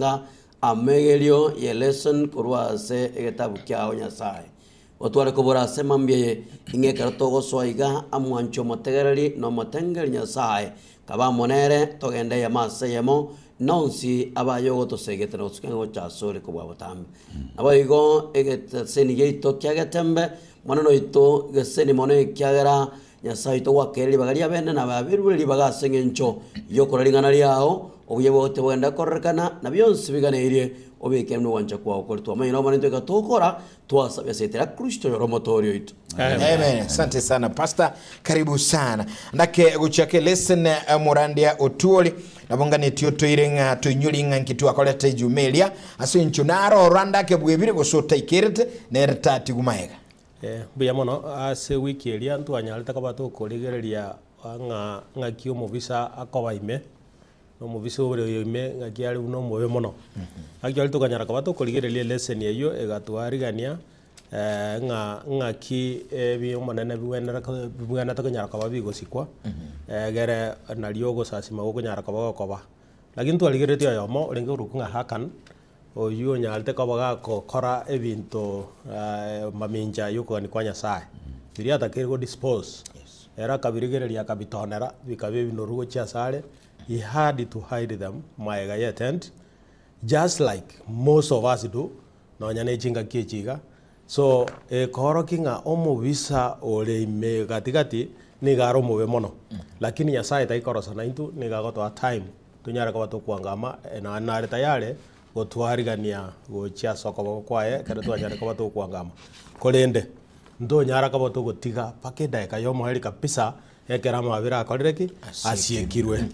Ng'a amegerio ye lesson korwa ase egetabu kiao Nyasae. Otware kobora ase mambia eye, ing'a ekero togosoa iga amwanche omotegereri na omotengeri Nyasae, kabe amo nere, togende eyemo ase eyemo, nonsi abaye ogotosegete na gosukia gocha asore kobua botambe. Naboigo egeteseni giaito kia Getembe, Monene oito geseni mono ekiagera Nyasae oito gwakeire ribaga riabene na baberwe ribaga ase engencho y'okorora ring'ana riao, obuya bwao tibogenda kororekana, na bionsi biganeirie obeke nogwancha kwao kore. Twamanyire Omonene intwe ekero togokora, twasabia ase erieta ria Kristo oyore Omotoori oito. Amen. Asante sana pastor, karibu sana. Ndake gochaka lesson eh, morandia otuori nabo nganeti otoire ng'a toinyori ng'a nki twakorete ejuma eria ase encho naro orandake bwebire gose otaikerete nere tatigwa maega. Mbuya mono. Ase ewiki eria ntwanyarete koba tokorigereria ng'a ng'aki omobisa akoba ime, na omobisa ore oyo ime ng'aki are buna omobe mono. Actually tokanyara koba tokorigereria elesson eywo egatwarigania ng'a ng'aki ebi omonene bibwenere bibwenerete konyara koba bigosikwa, egere nario ogosasima gokonyara koba gokoba. Lakini ntwarigereretie oyomo orenge korokwa ng'a Hakan. Oyio onyarete koba gagokora ebinto mamincha y'okogania kwa Nyasae, biria atakeire go dispose, ere akabirigereria akabitonera bikaba ebinoru gochia asare, he had to hide them magega ye tent, just like most of us do, nonya ne chingaki echi iga. So, ekoorokia ng'a omobisa ore ime gati gati nigo are omobe mono, lakini Nyasaye taikorosa naintwe, nigo agotoa time tonyare koba tokwangama, naende nare tayare gotwarigania gochia ase okoboko kwaye ekero twanyare koba tokwangama. Korende, ntonyara koba togotiga mpaka edageka ya omoerio kabisa, ekero amabera akorire ki? Asiekirwe.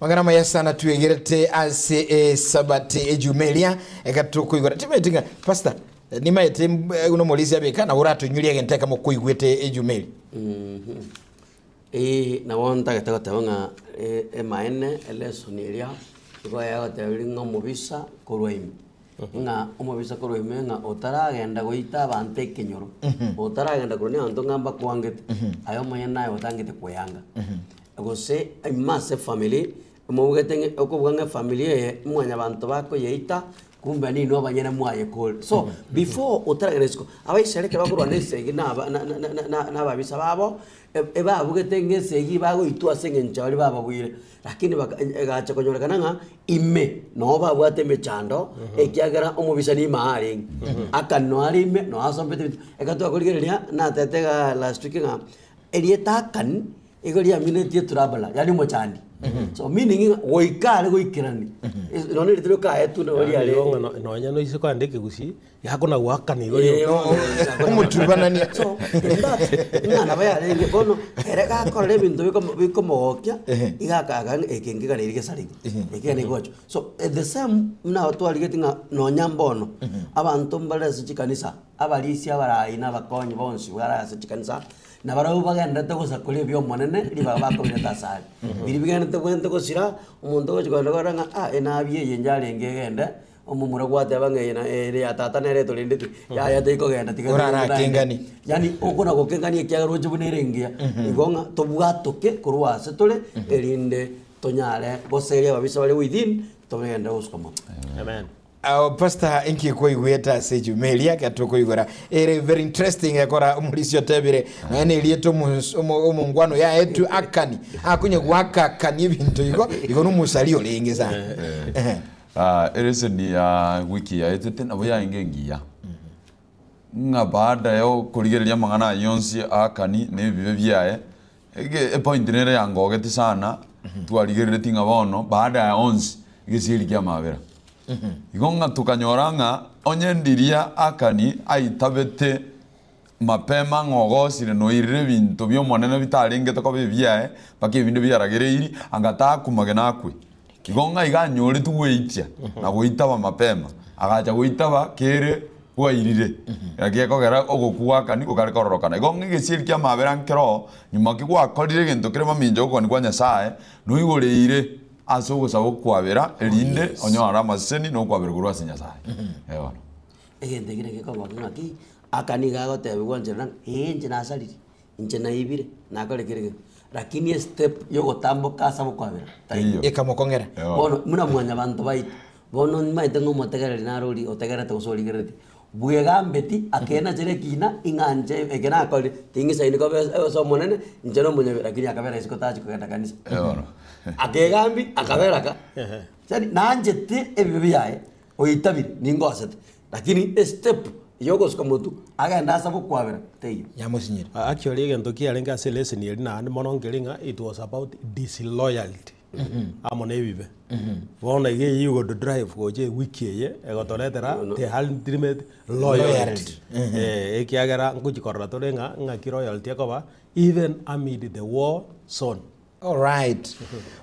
Amang'ana amaya sana twegerete ase esabati ejuma eria eka tokoigora timaeti ng'a pastor nimaete buna omorisia abeka nabo oratoinyori egento ekemo koigwete ejuma eria. Ee, nabo ntagete goteba ng'a emaene elesson eria igo yagotebirie ng'a omobisa korwa ime, ng'a omobisa korwa ime ng'a otaragenda goita abanto ekenyoro, otaragenda korwa na abanto ng'a mbakwangete, aye omonyene naye otangete koyanga. Gose ime ase efamiri, mobugete ng'a okobuga ng'a efamiri eye mwanyabanto bakoyeita, kumbe ninwe abanyene mwayekore. So, before otaragenda isiko, abaisraeli ekero bakorwana esegi na aba na na na na na ababisa babo, ebabugete ng'a esegi bagoitwa ase eng'encho baria bababuire, lakini baka egacha konyorekana ng'a ime noo babwate emechando, ekiagera omobisa niime arenge, akanwa are ime, noo asombete ebinto. Ekero twakorigereria, natete igaa last week ng'a erieta Akani. Igo riaminetie eturabala, yaani omochandi. So meaning ng'a goika are goikerani, nonya erite rioka aetwe nigo Yaani riare. igo ng'a no- nonya noise kogenda ekegusii, yakona goakana igo Eh, rioka. Omotubanania. So, in that, ng'a nabo yarenge bono, ere gakorora ebinto bikomo bikomogokia, iga akaga ng'a eke nkeganeiri gesarenge, eke nkeganeiri gocha. So, the same buna twarigetie ng'a nonya mbono, abanto mbare ase chikanisa, abarisia, abarai na abakonyi bonsi bare ase chikanisa, Na barabwo bagendererete gosakora ebi'Omonene ribaga bakobireta asare. Biria bigendererete bwente gosira, omonto ogochia kogenda korora ng'a ah enabi eye njarenge egende, omomura gwateba ng'a eye na ere ya tata nere etorendete, yaya tekogenda tiga Orara togende naende. akengani. Yaani okona gokengania ekiagera roche buna ere engiya, igo ng'a tobwatoke korwa ase tore, erinde tonyare goseria ababisa bare within, togende gosuka mono. Amen. Awo pastor inki kwaigwete ase ejuma eria ekero tokoigora ere very interesting ekora omorisia otebire nonya na erieta omo- omo- omongwana oyo aetwe akani akonya goakakania ebinto igo igo nomosari orenge sana Ehe. Ah, elesson ya wiki yaetete nabo yaenge engiya ng'a baada ya okorigereria amang'ana ayio onsi Akani na ebibe biaye, ege epoint nere yangogeti sana, twarigereretie ng'a bono baada ya onsi, egesieri kia amabera. Igo ng'a tokanyora ng'a onye ndiria Akani aitabete mapema ng'a ogosire na oirire ebinto bi'Omonene bitarengete koba ebiaye, mpaka ebinde biaragereiri, anga takumage nakwe. Igo ng'a iga anyoretwe gweitia na goitaba mapema, agacha goitaba kere bwairire, naki ekogera ogokwa gw'Akani gokare kororokana. Igo ng'a egesieri ki'amabera nkeroo, nyuma ki gwakorire egento kere mamincha ogokwania kwa Nyasae, noigoreire ase ogosaba okwabera, erinde onyore amaseseni na okwabera korwa ase Nyasae. Ee bono. Egento ekio nakio gekongokia ng'aki, Akani iga agotebiwa nchera ng'a ee inche nasarire, inche naibire, nakore kere gento. Lakini estep yogotamboka ase obokwabera taiyo. Taiyo. Ekamokong'era. Eeh. Bono buna mwanyabanto baito, bono nimaete ng'a omotegereri naro oria otegerete gose origerereti, bwegambeti akenachere ekina ing'a inche eke nakorire, ting'isaini koba ase omonene, inche na omonyabibe lakini akabera isiko tachi kogenda kanisa. Bono. Akegambi akabera ka, yaani nanchete ebibe biaye, oitabire ningosete, lakini estep yogosuka motwe agende ase obokwabera teiyo. Yamosinyire. Actually egento kiarenge ase elesson eri naende mono nkeri ng'a it was about disloyalty amo na ebibe. Bono iga eyio igo drive gocha ewiki eye egotoretera the ultimate loyalty. Eh, ekiagera ngochi korora tore ng'a ng'aki loyalty ekoba even amid the war zone. Alright.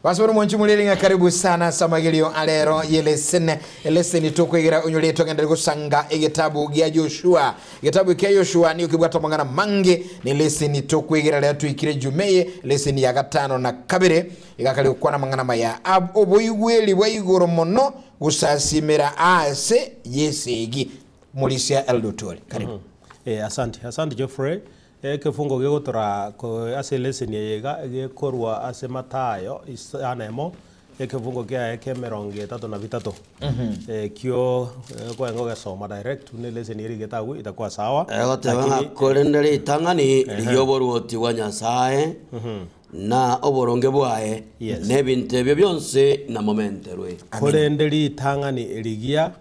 Basi bono mwanchi mureri ng'a karibu sana ase amagerio arero y'eleseni eleseni tokwegera onyore togendere gosanga egetabu gia Joshua egetabu kia Joshua nigo kebwate amang'ana mange na eleseni tokwegera rero toikire ejuma eye eleseni ya gatano na kabere egakare gokwana amang'ana maya Ab- oboigweri bwa igoro mono gosasimera ase yesegi Morisia Eldotori karibu. Eh, asante asante Geoffrey Ekefungo gegotora ase eleseni eye iga gekorwa ase Mathayo isano emo, ekefungo kiaye kia emerongo etato na bitato. Ekio okogenda ogesoma direct buna eleseni erigete agwo itakuwa sawa. Egoteba ng'a Lakini korende ritang'ani rigia oboruoti bwa Nyasae na oboronge bwaye, Yes. na ebinto ebio bionsi namomenterwe. Korende ritang'ani rigia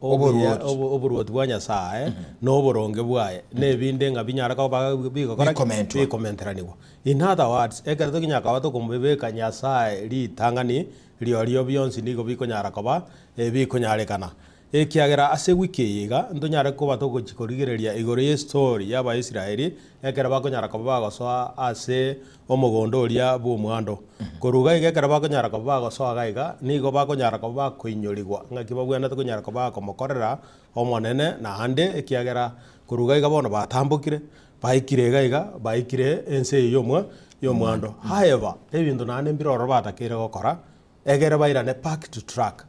Obuya Oboruoti. obo- oboruoti bwa Nyasae, na oboronge bwaye, na ebinde ng'a binyare koba bigokora ki? Bikomentwa. Bikomenteranigwa. In other words, ekero tokinyara koba tokomobeka Nyasae ritang'ani, riorio bionsi nigo bikonyara koba ebikonyarekana. Ekiagera ase ewiki eye iga, ntonyare koba togochi korigereria igoro y'estory y'Abaisraeli, ekero bakonyara koba bagosoa ase omogondo oria bw'omwando. Korwa iga iga ekero bakonyara koba bagosoa iga iga, nigo bakonyara koba bakoinyorigwa ng'aki babwenerete konyara koba bakomokorera Omonene naende, ekiagera korwa iga iga bono batambokire, baikire iga iga, baikire ense eye y'omwa y'omwando. However, ebinto naende mbire ororo batakeire gokora, egere bairane back to track.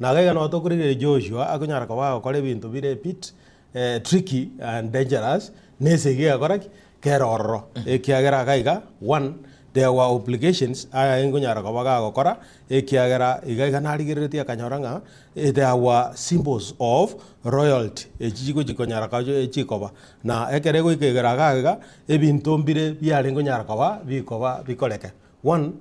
Na iga iga nabo tokorigereria Joshua akonyara koba agokora ebinto bire a bit tricky and dangerous, na esegi egakora ki? Kere ororo. Ekiagera iga iga, one, there were obligations aye nkonyara koba gagokora, ekiagera iga iga narigereretie akanyora ng'a there were symbols of royalty echi chigochi konyara koba chikoba. Na ekero egoika igoro iga iga, ebinto mbire biarenge konyara koba bikoba bikoreke. One,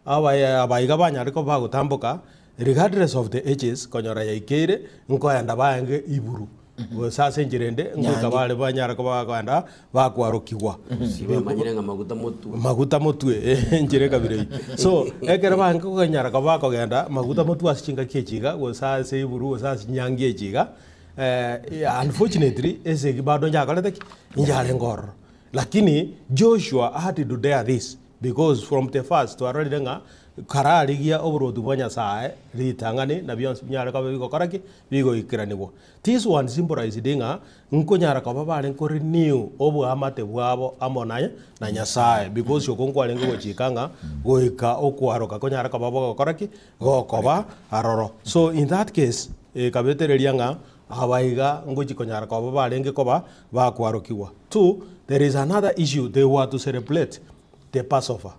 Abaye abaiga banyare koba bagotamboka, regardless of the ages, konyora yaikeire, nkoenda baenge iburu, gose ase enchera ende, ngoika Nyangi. bare banyare koba bakoenda bakwarokigwa. Sibamanyire ng'a maguta motwe. Maguta motwe, enchera ekabira eyio. So, ekero baange konyara koba bakogenda, maguta motwe ase chingaki echi iga, gose ase iburu, gose ase chinyangi echi iga, unfortunately, esegi bado nyakorete ki? Nyarenge ororo. Lakini Joshua had to dare this, Because from the first twarorire ng'a kararigia oboruoti bwa Nyasae ritang'ani na bionsi binyare koba bigokora ki? Bigoikeranigwa. This one symbolized ng'a nkonyara koba bare nko renew oboamate bwabo amo naye na Nyasae because okwo nkwarenge gochika ng'a goika okwaroka konyare koba bogokora ki? Gokoba aroro. So in that case ekabetereria ng'a abaiga ngochi konyara koba barenge koba bakwarokigwa. Two, there is another issue they were to celebrate the Passover.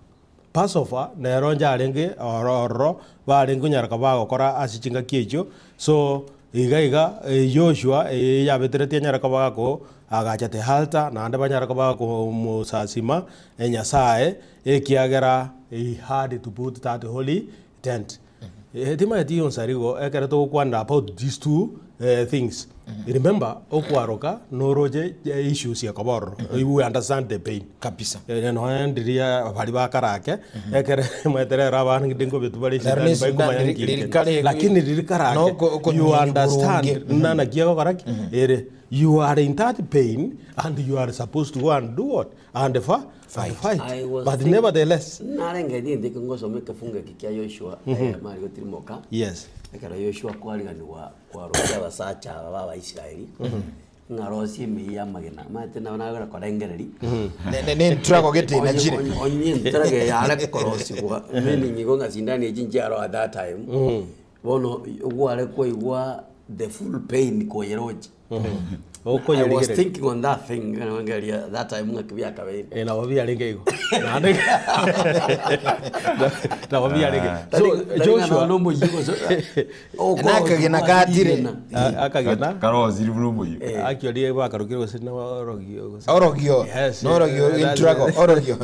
Passover nero njarenge oro ororo barenge konyara koba bagokora ase chingaki echio, so iga iga Joshua eyabeteretie anyare koba gako agacha the altar naende banyare koba bakomosasima Nyasaye ekiagera he had to put that holy tent. Timanyeti yonsi aria igo ekero togokwanera about these two things. Remember okwaroka noroche issues ekoba ororo, we understand the pain. Kabisa. Nonya ndiria baria bakarake, ekere omanyete rero abana ngende nkobetwa bare Naro esindani ne esindani baikomanya riri- nki riri nkeri. kare- Lakini riri karake, No oko- you okonyenya understand boronge. ng'a naki egokora ki? Ere. You are in that pain and you are supposed to go and do what? And fa- and fight. I was But think- nevertheless, Narenge rinde ngosoma ekefungo eke kia Yoshua, mari gotirimoka. yes. Ekero Yoshua kwariganigwa kwarokia abasacha aba b'Abaisraeli, ng'a rosie emeyio y'amagena. Omanyete nabo nagokora korengereria. Nentrago gete inachire. Onye entrago eye yare korosigwa, meaning igo ng'a sindani echi nchiaroo at that time, bono ogware koigwa the full pain koyeroche. I was Okoyerigereria. thinking on that thing ngeria that time ng'aki biakabeire. Eh, nabo biarenge igo. Naende nabo biarenge. So Joshua Nakagena katire. Akagena Karosiri buna omoyio. actually bakarokire gose na orogio gose. Orogio. Yes. Norogio eh, intrago orogio.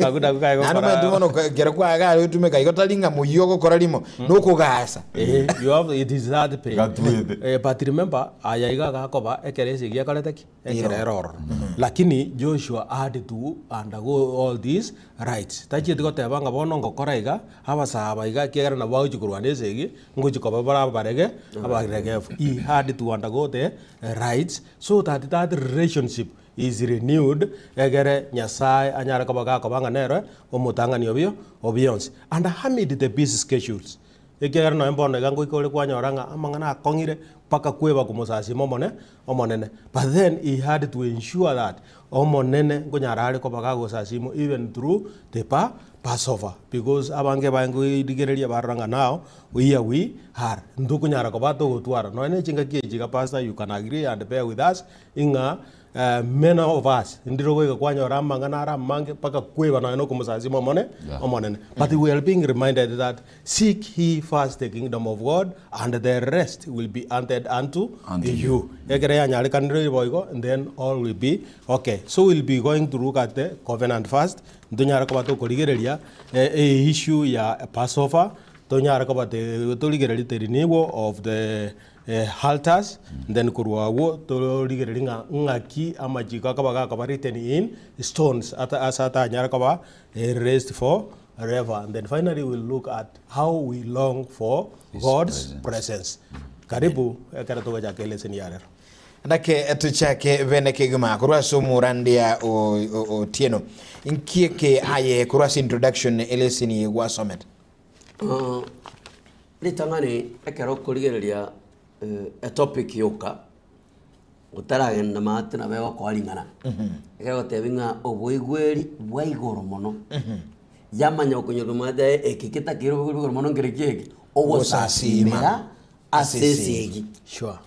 Aku naku kae Nanu maendu mono kero kwagare otumeka igo tari ng'a moyio ogokora rimo nokogasa. Eh, you have it is that pain. Gatuete. Eh, but remember aya iga gakoba ekere ase giakorete ki ekere eroro lakini Joshua had to undergo all these rites tachieti goteba ng'a bono ngokora iga abasaba iga ekiagera nabo bagochi korwana ase egi ngochi koba bare abarege abaregefu he had to undergo the rites so that that relationship is renewed egere Nyasaye anyare koba gakoba ng'a nere omotang'ani obio obionsi and amid the busy schedules Ekiagera nonya mbono iga ngoika ore kwanyora ng'a amang'ana akong'ire mpaka kweba komosasima omone Omonene. But then he had to ensure that Omonene nkonyara are koba gagosasimwa even through the pa Passover because abange baye nkoirigereria barora ng'a now here we are ntokonyara koba togotwara nonya ne chingaki echi iga pastor you can agree and bear with us ing'a Many of us ndire goika kwanyora amang'ana are amange mpaka kweba nonya na okomosasima omone Omonene. But we are being reminded that seek ye first the kingdom of God and the rest will be added unto Unto you. Ekero yanyarekanire boigo then all will be okay. So we'll be going to look at the covenant first, ntonyare koba tokorigereria e issue ya Passover, tonyare koba torigererie the renewal of the Altars, then korwa agwo torigererie ng'a ng'aki amachiko akaba gakoba written in stones ata ase atanyare koba erased for ever. And then finally we'll look at how we long for God's presence. Karibu ekero togochaka eleseni ya rero. Ndake tochake bene kegima korwa ase omorandia o- o- Otieno. Nki eke aye korwa ase introduction eleseni eye gwasomete? Ritang'ani ekero okorigereria etopic yoka, otaragenda maate nabo egokoa ring'ana. Ekero egotebia ng'a oboigweri bwa igoro mono, yamanya gokonyorwa maate aye eke ketakeire oboigweri bwa igoro mono nkere ki eke? Ogosasimera ase esegi. Sure.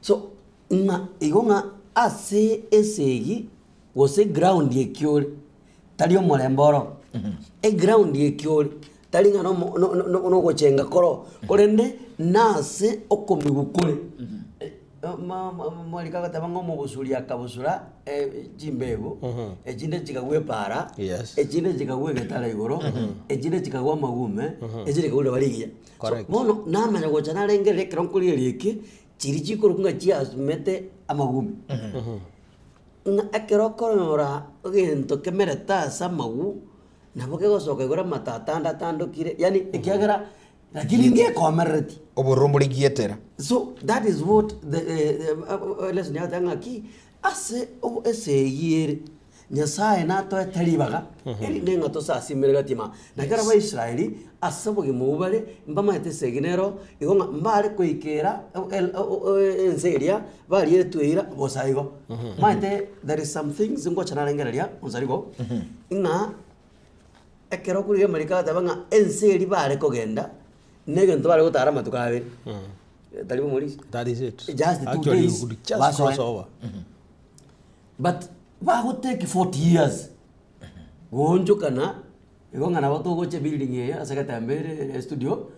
So, ng'a igo ng'a ase esegi, gose eground eke ore, Tari omorembe oro, eground eke ore, tari ng'a nomo- no- no- no- nogochenga koro, korende nase okomigwa kore. Ma- ma- Mwarika agateba ng'a omobusuri akabusura chimbegu, echinde chikagwa epaara, Yes. echinde chikagwa egetara igoro, echinde chikagwa amagume, echinde chikagwa riroba rigiya. So, Correct. bono namanya gocha narengereria ekero nkorigereria eke, chiria chikorokwa ng'a chiasumete amagume. Ng'a ekero okonyora egento kemerete ase amagwa, nabo kegosoka igoro amato atande atandokire, yaani ekiagera lakini ngekomerereti. Obororo mbore gietera. So that is what the lesson yateba ng'aki, ase esegi ere, Nyasaye natoete ribaga, erinde ng'a tosasimere gati ime aa. Na ekero Abaisraeli ase obogima obwo bare, mbamaete esegi nero, igo ng'a mbare koikera ense eria barieretwe eira bosa igo. Maete there is some things ngocha narengereria onsi igo, ng'a ekero okorigia amariko agateba ng'a ense eria bare kogenda, na egento bare gotara amatuko abere. Tari bo Maurice? That is it. Just two Actually, days, you could just basoe. cross over. But bagotake 40 years goonchokana igo ng'a nabo togocha ebuilding eye ase egetembe ere estudio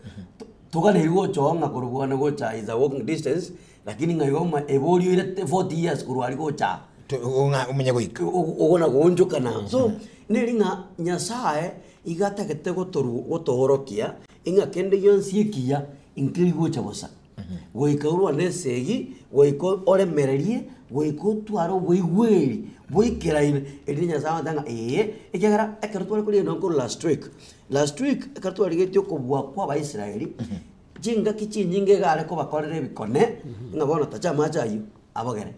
toganeiri gocha oo ng'a korwa bwane gocha is a walking distance lakini ng'a igo ng'a ebori oirete 40 years korwa aria gocha aa. Ng'a omenye goika. Ogona goonchokana. So neri ng'a Nyasaye iga atagete gotoru gotoorokia ing'a kende gionsi ekiya nkeri gocha bosa. Goika orwane esegi, goika oremererie, goika otware oboigweri boikeraine, erinde Nyasae agote ng'a ee, ekiagera ekero tware korigia nonye korwa last week, last week ekero twarigetie okobua kwa abaisraeli, chingaki chinyinge iga are kobakorera ebikone, ng'a bono tacha amache aywo, abogere.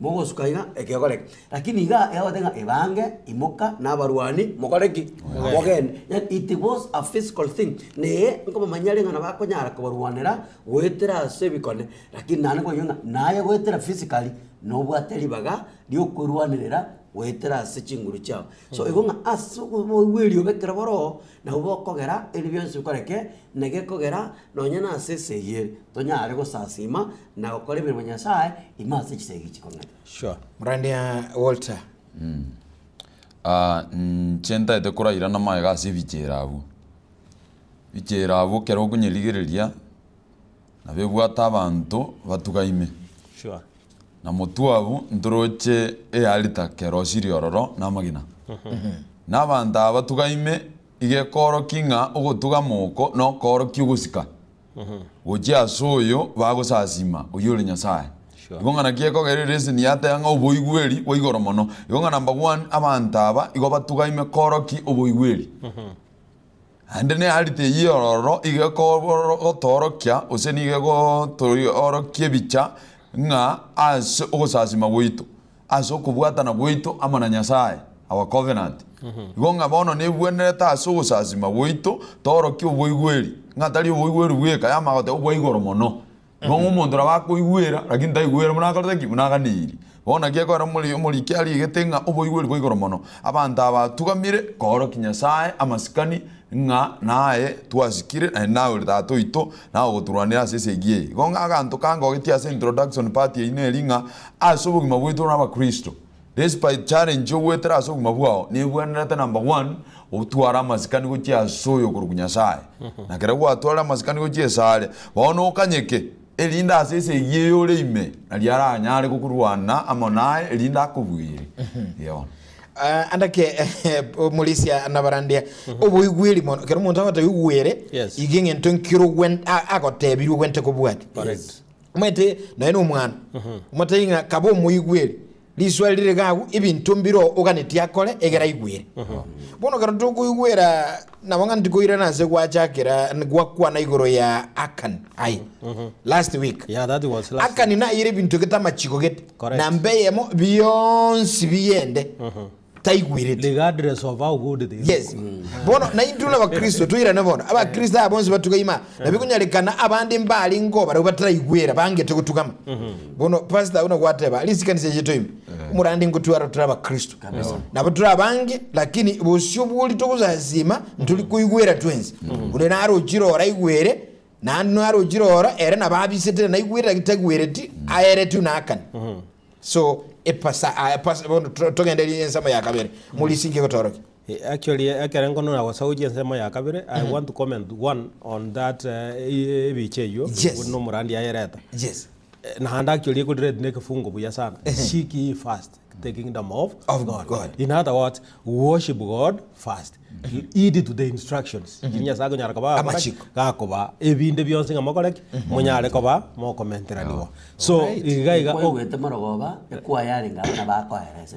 Mogosuka iga, ekegokoreka eke. Lakini iga egoteba ng'a ebange, imoka, na abarwani, mokore ki? Mogende. Yaani it was a physical thing. Neye nkobamanyia are ng'a nabakonyara kobarwanera goetera ase ebikone, lakini naende nkoinyora ng'a naye goetera physically, nobwate ribaga riokorwanerera Goetera ase chinguru chiao. So igo ng'a ase oboigweri obo ekero boroo, nabwo bokogera ebi bionsi bikoreke, na gekogera nonye na ase esegi ere, tonyare gosasima na gokora emeremo ya Nyasaye ime ase chisegi chikong'ete. Sure. Mrandia Walter. Ah, inche ntaete korairana amaega ase ebichera abwo. Ebichera abwo ekero okonyerigereria, nabo ebwate abanto batugaime. Sure. Na motwe abwo ntoroche ealita kerosirie ororo namagena. Na abanto aba batugaime iga ekoorokia ng'a ogotugama oko nokoorokia ogosika gochia ase oyo bagosasima, oyio ore Nyasae. Sure. Igo ng'a naki ekogera ereseni yateba ng'a oboigweri bwa igoro mono. Igo ng'a number one, abanto aba igo batugaime koorokia oboigweri. Naende nearite eyio ororo iga ekogotoorokia, gose nigo egotoorokia ebicha ng'a ase ogosasima gwaito, ase okobwatana gwaito amo na Nyasae, our covenant. Igo ng'a bono nebwenerete ase ogosasima gwaito toorokie oboigweri, ng'a tari oboigweri bweka, yamanya goteba obwa igoro mono. Igo ng'a omonto nabo akoigwera, lakini taigwera buna akorete ki? Buna aganeirie. Bono naki ekero omori omoriki arigete ng'a oboigweri bwa igoro mono, abanto aba batugamire koorokia Nyasaye amasikani ng'a naye twasikire naende naye ore tata oito, naye ogotorwanera ase esegi eye. Igo ng'a aganto kangogetie ase introduction part eyio neri ng'a ase obogima bwaito buna abakristo, despite challenge ogoetera ase obogima bwao, nebwenerete number one, otware amasikani gochia ase oyokorokwa Nyasaye. Na ekero gwatwarire amasikani gochia esare, bono okanyeke, erinde ase esegi eye ore ime, nario aranyare gokorwana amo naye, erinde akobuere. Eeh. Ah, andake omorisia nabarandia oboigweri mono kero omonto agoteba igwere Yes. iga eng'ento nkero ogwen- a- agotebirwe ogwente kobwati Correct. omanyete nonya na omwana omotebi ng'a kaba omoigweri Riswali rire iga agwo, ebinto mbiroo oganetie akore egere aigwere. Bono ekero tokoigwera nabo ng'a ntikoirana ase gwachakera gwakwana igoro ya Akan aye last week. Yeah, that was last Akani nayire ebinto gete amachiko gete Correct. namba eyemo bionsi biyende taigwereti. Regardless of how good they look. Yes. Bono naintwe nabakristo toirane bono abakristo aba bonsi batugaima nabikonyarekana abande mbare ngo barabwo bataraigwera bangete gotugama bono pastor buna gwateba risikanisa eye toime omorande ngotwara tore abakristo nabo tore abange lakini bosio bwori togosasima ntori koigwera twensi onde narochire oraigwere naende narochire oro ere nabo abisete naigwere lakini taigwereti aeretwe nakane So epasa aya pasa bono to- togende ri ensemo ya kabere morisinge gotorokia. Actually ekere nkonora gosagochia ensemo ya kabere I want to comment one on that ebicha eywo Yes. buna omorandi ayereta. Yes. Naende actually ekorelate na ekefungo buya sana seek ye first the kingdom of Of God. In other words worship God first heed to the instructions chiria Nyasaye akonyara koba agokora ki? Amachiko. Gakoba ebinde bionsi ng'a mokore ki? Monyare koba mokomenteraniwa. So iga iga o- Kwaigwete morogoba, ekwaya arenge abana bakoeresa.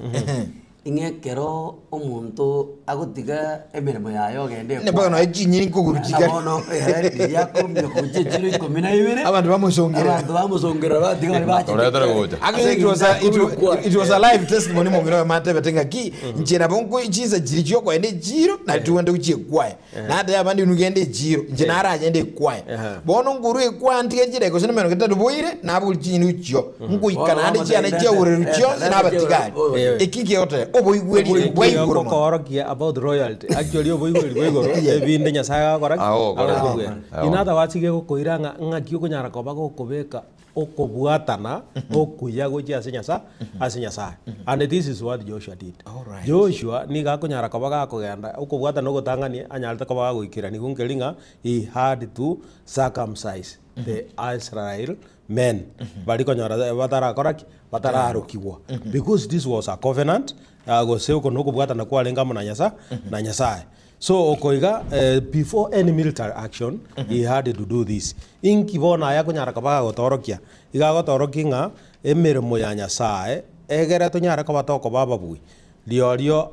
Ing'e ekero omonto agotiga emeremo yaye ogenda Ne bono ekwaya. chinyeni nkoguru Na chikare. bono ere riria akorumia gochia echiro ikomi na ibere. Abanto bamosongerera. Abanto bamosongerera batiga baria bachete. Oretere gocha. Actually, it was a, it, wa- it was a live testimony mong'ina oyo matebete ng'aki inche nabo nko chinsa chiri chiokoenda echiro nari togende gochia ekwaya nateba abande inwe genda echiro inche naragende ekwaya bono nkorwa ekwaya ntige chidakika gose na emerongo etato boire nabori chinyeni gochio nkoika naende chiane chiaurerwa chionsi nabatigari eki nkegoteba oboigweri bwa igoro mono. Okoorokia about royalty actually oboigweri bwa igoro ebinde Nyasaye agokora ki? Agokora. Agokobwera. In other words gegokoira ng'a ng'aki okonyara koba gokobeka okobwatana okuya gochia ase Nyasae ase Nyasae. And this is what Joshua did. Alright. Joshua nigo akonyara koba gakogenda okobwatana ogotang'ani anyarete koba gagoikerania nigo nkeri ng'a he had to circumcise the Israel men baria konyora batarakora ki? Batararokigwa. Because this was a covenant gose oko nokobwatana kwarenge amo na Nyasae na Nyasae. So oko iga before any military action he had to do this. Inki bono aya akonyara koba agotorokia? Iga agotorokia ng'a emeremo ya Nyasae egere tonyare koba tokoba ababui, riorio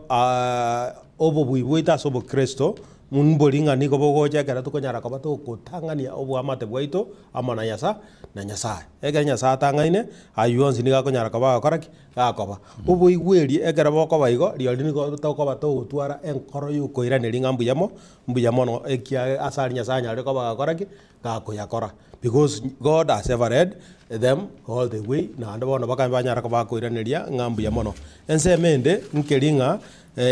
obobui bwaito ase obokristo. Mbori ng'a nigo bogocha ekero tokonyara koba togotang'ania oboamate bwaito amo na Nyasa na Nyasaye. Ekero Nyasaye atang'aine, aywo onsi nigo akonyara koba agokora ki? Gakoba. Oboigweri ekero bokoba igo, rirorio nigo tokoba togotwara enkoro ya okoiraneria ng'a mbuya mo mbuya mono ekiagera ase aria Nyasaye anyarire koba agakora ki? Gakoyakora. Because God has ever led them all the way, naende bono bakabe banyara koba bakoiraneria ng'a mbuya mono. Ensemo ende, nkeri ng'a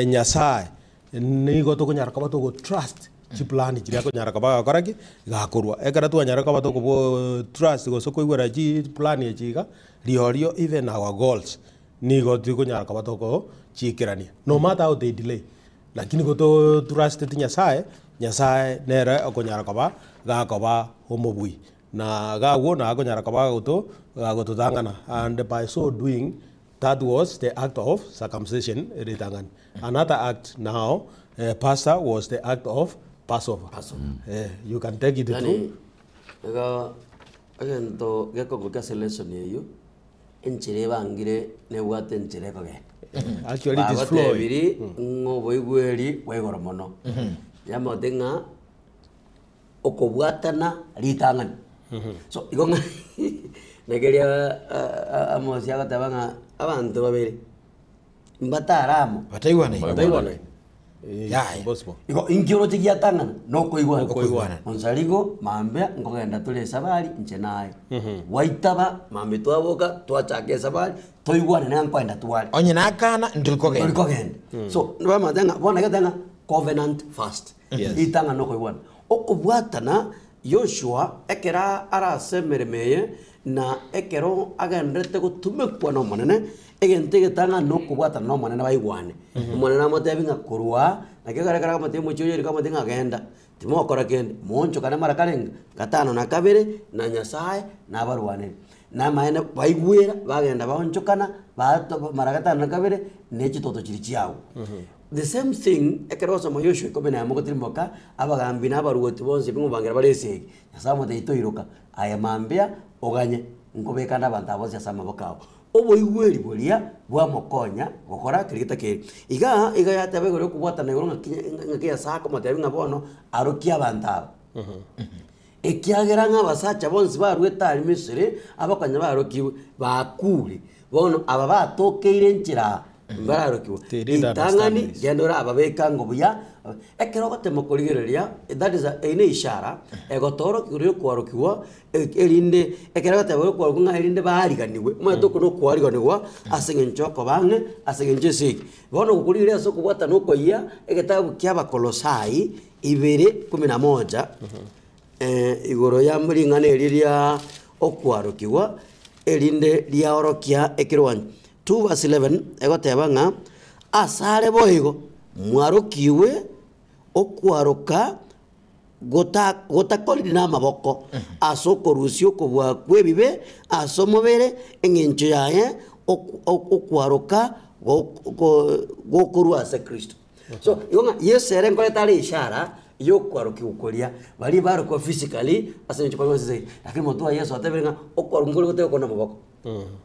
Nyasaye Nigo tokonyara koba togo trust chiplan chiria akonyara koba agakora ki? Gakorwa. Ekero twanyara koba tokobo trust gose koigwera chiplan echi iga, riorio even our goals nigo tikonyara koba togochiikerania no matter how they delay, lakini nigo to trusteti Nyasaye, Nyasaye nere okonyara koba gakoba omobui. Na iga agwo nakonyara koba gagoto gagototang'ana and by so doing That was the act of circumcision ritang'ani. Another act now, pastor was the act of Passover. Passover. You can take it Yani to igo egento gekogokia ase lesson eywo, enchera ebangire nebwate enchera ekogenda. Actually it is flowing. Bagotebiri ng'a oboigweri bwa igoro mono. Yamaete ng'a okobwatana ritang'ani. So igo ng'a naki riria Amosi agoteba ng'a abanto babere mbatare amo. Bataigwanaini. Bataigwanaini. Yaya. Impossible. Igo inki oroche giatang'ana? Nokoigwana. Okoigwana. Onsarigo mambia nkogenda tore esabari inche naye. Gwaitaba mambia twaboka twachaka esabari toigwane nere nkoenda tware. Onye nakana ntori kogenda. Ntori kogenda. So bamanyete ng'a bono egete ng'a covenant first. Yes. Ritang'ani nokoigwana. Okobwatana Yoshua ekero are ase emeremo eye, na ekero agendererete gotumekwa n'Omonene, egento egetang'ani nokobwatana n'Omonene baigwane. Omonene amotebi ng'a korwa aa, naki ekero ekero akamotebia omochie o Yeriko akamotebia ng'a genda, timokora kende, moonchokane mara karenge gatano na kabere, na Nyasaye nabarwanere. Namaene baigwera, bagenda baonchokana, bato mara gatano na kabere, ne chitoto chiria chiagwa. The same thing, ekero ogosoma Yoshua ikomi na emo gotirimboka, abagambi na abaruoti bonsi bing'obangera bare esegi, Nyasae omotebia toiroka, aye mambia oganye, nkobeka ande abanto aba bonsi ase amaboko ao. Oboigweri boria bwamokonya gokora keria getakeire. Igaa iga yateba igoro yokobwatana igoro ng'aki ng'aki Nyasae akomotebia ng'a bono arokie abanto aba. Ekiagera ng'a abasacha bonsi baruete aria Misiri, abakonya barokigwe, bakuure. Bono aba batokeire enchera aa, mbararokigwe. They didn't Ritang'ani, understand this. genda orababeke ango buya. Ekero ogotema korigereria, that is a, eyio ne ishara, egotoorokia igoro yokwarokigwa, e- erinde ekero egoteba okwarokigwa ng'a erinde baariganigwe. Omanyete oko nokwariganigwa ase eng'encho yokoba ang'e, ase eng'encho esegi. Bono gokorigereria ase okobwatana okoyia, egetabu kia Abakolosai, ibere kumi na moja, igoro ya ring'ana eri ria okwarokigwa, erinde riaorokia ekerwancho. 2 verse 11 egoteba ng'a asare boigo mwarokigwe okwaroka gota gotakoriri namaboko, ase okorusia okobua kw'ebibe ase omobere, eng'encho yaye ok- ok- okwaroka gok go gokorwa ase Kristo. So igo ng'a Yeso ere nkoreta are ishara y'okwarokigwa koria, baria barokwa physically ase eng'encho kwarwa ase esegi, lakini motwe wa Yeso atebire ng'a okwarokigwa nkore goteba okore namaboko.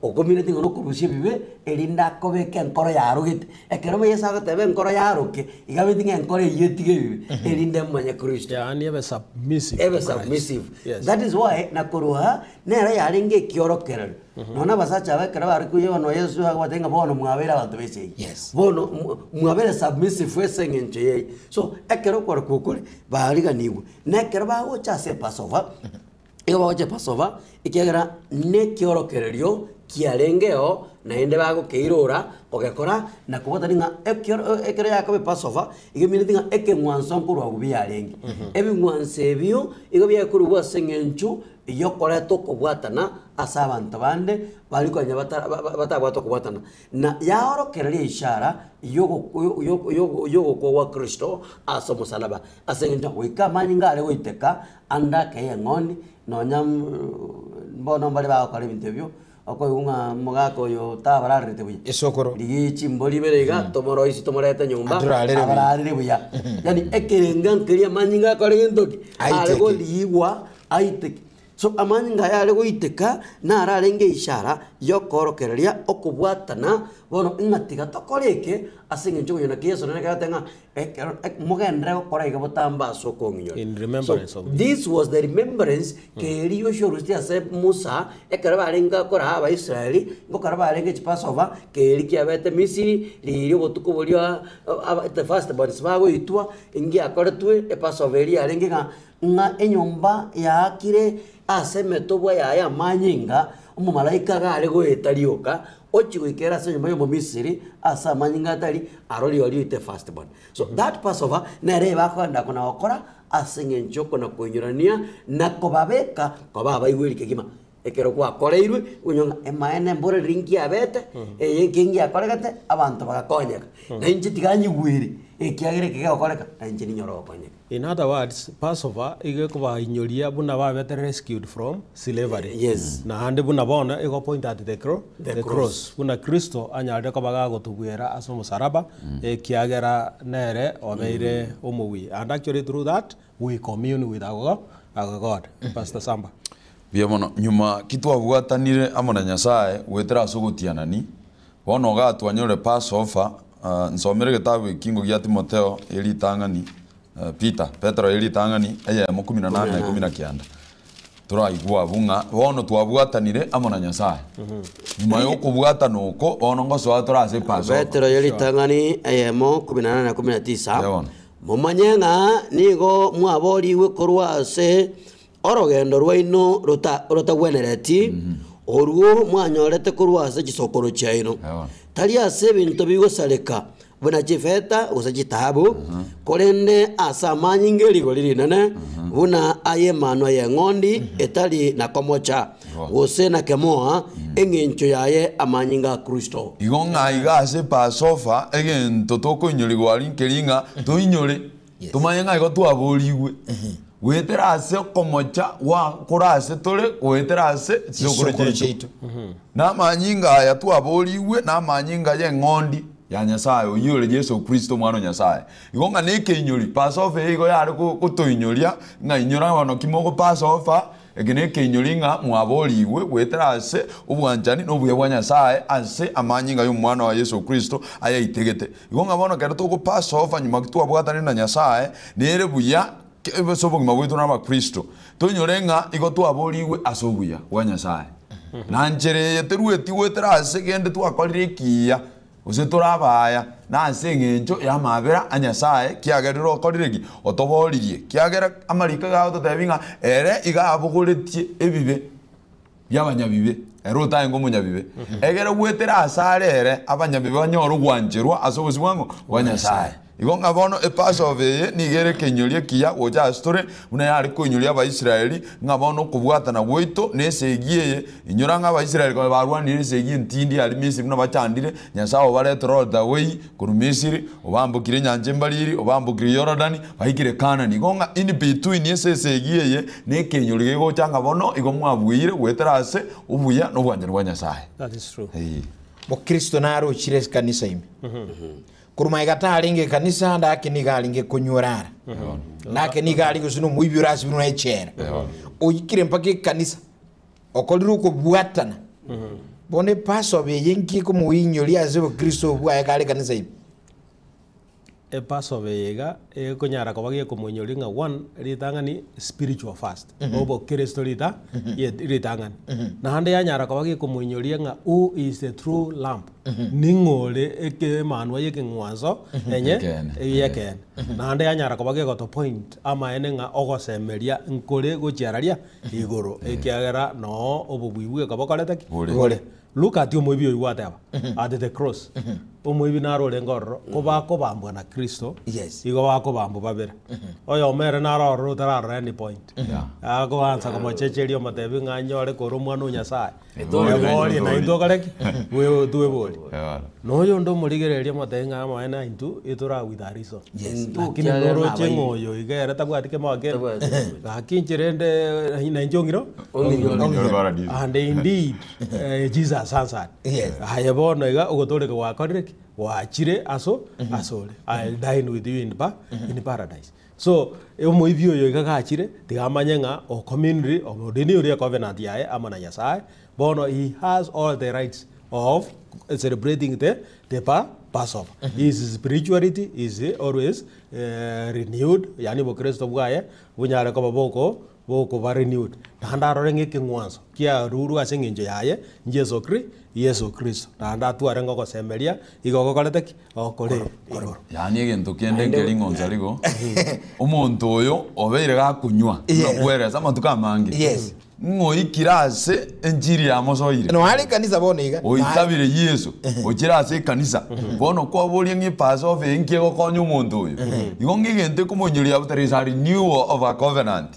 Okomineti ng'a nokorusia ebibe, erinde akobeke enkoro yarogete. Ekero Yeso agoteba enkoro yaroke, iga abeti ng'a enkoro eyio etige ebibe, erinde emomanye Kristo. Yaani ebe submissive Ebe to Christ. submissive. Yes. That is why nakorwa nere yarenge ekiorokererio. Nonya na abasacha aba ekero bare koyia bono Yeso akabatebia ng'a bono mwabeire abanto b'esegi. Yes. Bono mwabeire submissive ase eng'encho eye. So, ekero okwarokigwa okore, bariganigwe. Na ekero bagocha ase epassover, igo bagocha epassover, ekiagera na ekiorokererio kiarengeo, naende bagokeirora, kogekora, na kobwatani ng'a ekioro ekero yakoba epassover, igo emineti ng'a ekeng'wanso nkorwa agwo biarenge. Ebing'wanso ebio, igo biakorwa ase eng'encho y'okoreta okobwatana ase abanto bande baria konya batabwate okobwatana, na yaorokereria ishara y'ogokwa gwa Kristo ase omosalaba. Ase eng'encho goika amanyinga are goiteka ande akeye eng'ondi, nonya mbono mbare bagokora ebinto ebio, okoigwa ng'a omogaka oyo tabararerete buya. Esokoro. Rigia chimbori ibere iga, tomoroisie tomorete nyomba, Aturarere buya. abararere buya. Yaani ekerenga nkeria amanyinga akore gento ki? Are Aiteke. korigwa aiteke. So amanyinga aya are goiteka, naro arenge ishara. Y'okoorokereria okobwatana, bono ng'a tiga tokore eke ase eng'encho okonyora naki Yeso nere ekero ng'a ekero mogenderere gokora iga botambe ase okong'inyora. In So remembrance of me. this was the remembrance keri Yoshua orusetie ase Musa ekero barenge koraa Abaisraeli, ngokora barenge chipassover, keri kiabete Misiri, riria obotuko boria aba the first borns bagoitwa, ngiakoretwe epassover eria yarenge ng'a ng'a enyomba yaakire ase emetobwa yaye amanyinga, Omomalaika iga are goeta rioka, ochia goika ere ase enyomba y'Omomisiri, ase amanyinga atari, arore oria oite first born. So that Passover nere ebakogenda kona gokora ase eng'encho okona koinyorania na kobabeka koba abaigweri kegima. Ekero gwakoreirwe, okonyora ng'a emaene mbore riria nkiabete, eye eke ngiakoregete, abanto bagakonyeka. Na inche tiga nyigwere, ekiagera eke gegokoreka, na inche ninyore ogokonyeka. In other words, Passover iga ekobainyoria buna babete rescued from slavery. Yes. Naende buna bono igo point at the cro The the cross. cross. Buna Kristo anyarire koba gagotobuera ase omosaraba, ekiagera nere obeire omobui. And actually through that we commune with our our God. Pastor Samba. Mbuya mono. Nyuma ki twabwatanire amo na Nyasaye goetera ase ogotianani, Bono iga twanyorire Passover, nsomere egetabu ekingo gia Timotheo eritang'ani, Peter, Petero eritang'ani eyemo kumi na nane na ikomi na kianda. Toraigwe abwo ng'a bono twabwatanire amo na Nyasaye. Nyuma ya okobwatana oko, bono ngosoa tore ase Passover. Petero ye ritang'ani eyemo 18 na 19, Eeh bono. Momanye ng'a nigo mwaboorigwe korwa ase Orogendo rwaino rotagwenereti, orwo mwanyorete korwa ase chisokoro chiaino, tari ase ebinto bigosareka buna chifeta gose chitaabu, korende ase amanyinga e rigori rinene, buna ay'emanwa y'eng'ondi etari na komocha, gose na kemoa, engencho yaye amanyinga a Kristo. Igo ng'a iga ase Passover egento tokoinyorigwa aria nkeri ng'a toinyore Tomanye ng'a igo twaboorigwe goetera ase okomocha gwa kore ase tore goetera ase chisokoro Chisokoro chiaito. chiaito. Na amanyinga aya twaboorigwe na amanyinga y'eng'ondi ya Nyasaye oyio ore Yeso Kristo omwana o Nyasaye. Igo ng'a na ekeinyori Passover eye igo yare go gotoinyoria ng'a inyora bono ki mogo Passover Eke nekeinyori ng'a mwaboorigwe goetera ase obwanchani na obuya bwa Nyasae ase amanyinga y'Omwana oye Yeso Kristo ayaitegete. Igo ng'a bono ekero togo Passover nyuma twabwatanire na Nyasae, nere buya ase obogima bwaito na abakristo, toinyore ng'a igo twaboorigwe ase obuya bwa Nyasae. Na nchera eye terueti goetera ase kende twakorire ekiya, Gose tore abaya, na ase engencho y'amaabera a Nyasae, kiagerire okorire ki? Otobooririe. Kiagera amariko iga agototebia ng'a ere iga abogoretie ebibe bi'abanyabibe, ere otarenge omonyabibe, egere goetera asare ere abanyabibe banyore ogwancherwa ase obosio bwa ng'o? Bwa Nyasae. Igo ng'a bono Epasova eye nigo ere ekeinyorio ekiya gocha ase tore, buna yare koinyoria Abaisraeli, ng'a bono okobwatana gwaito nesegi eye. Inyora ng'a Abaisraeli konya barwanire esegi entindi aria Misiri buna bachandire, Nyasae obaretire all the way korwa Misiri, obambokire enyancha embariri, obambokire Yorodani, baikire Kanani. Igo ng'a in between ase esegi eye na ekeinyorio gegocha ng'a bono igo mwabuire goetera ase obuya na obwanchani bwa Nyasae. That is true. Eeh. Mokristo narochire ekanisa ime. Korwa magega tarenge ekanisa, ndake nigo arenge konywa orara. Ndake nigo arenge gose nomoibi orasibirwe na echela. Oikire mpaka ekanisa, okorire okobwatana. Bono epassover eye nki ekomoinyoria ase obokristo obo bwaye kare ekanisa ime? Epassover eye iga, ekonyara koba gekomoinyoria ng'a one, ritang'ani spiritual first, obokristo rita ye ritang'ani. Naende yanyara koba gekomoinyoria ng'a who is the true lamb. Ning'o ore ekemanwa y'ekeng'wanso enye Ekeene. y'ekeene? Naende yanyara koba gegotopoint amaene ng'a ogosemeria nkore gochia raria igoro, ekiagera noo obobui bweka bokorete ki? Bore. Bore. Look at omoibi oyio gwateba at the cross. Omoibi naro orenge ororo, ko bakobambwa na Kristo, Yes. igo bakobambwa babere. Oyomo ere naro ororo otararora any point. Yeah. Akoansa komochecheria omotebi ng'a nyore kore omwana o Nyasaye. Etorie. Eborie na intwe okore ki? Bwe- Tweborie. Eeh. Na oyonde omorigererie omotebi ng'a amaene aintwe itora with a reason. Yes. Lakini noroche ng'a oyo iga ere tabwati kemoa kende. Tabwati kemoa. Gaki inche rende na inche ong'iro Ong'inyore. Ong'inyore paradise. And indeed Jesus answered. Yes. Aye bono iga ogotoreka gwakorire ki? Gwachire aso asore. I'll dine with you in pa in paradise. So, omoibi oyo iga gachire, tiga amanye ng'a okominiri, orenewed ecovenant yaye amo na Nyasaye, bono he has all the rights of celebrating the the pa passover. His spirituality is always renewed, yaani obokristo bwaye bonyare koba boko bokoba renewed. Naende arore ng'a ekeng'wanso kiarurwe ase eng'encho yaye Jesu Kri Yeso Kristo, naende atware ng'a ogosemeria igo ogokorete ki? Ogokore igoro. Yaani egento kende nkeri ng'onsa rigo, omonto oyo obeire gakonywa Yes. buna amatuko amange, Yes. ng'oikire ase enchiri yamosoire. Noare ekanisa bono iga. Oitabire Yeso, ochire ase ekanisa, bono kwaboria ng'a epassover eye nki egokonya omonto oyo. Igo ng'a egento ekomoinyoria abwo there is a renewal of a covenant.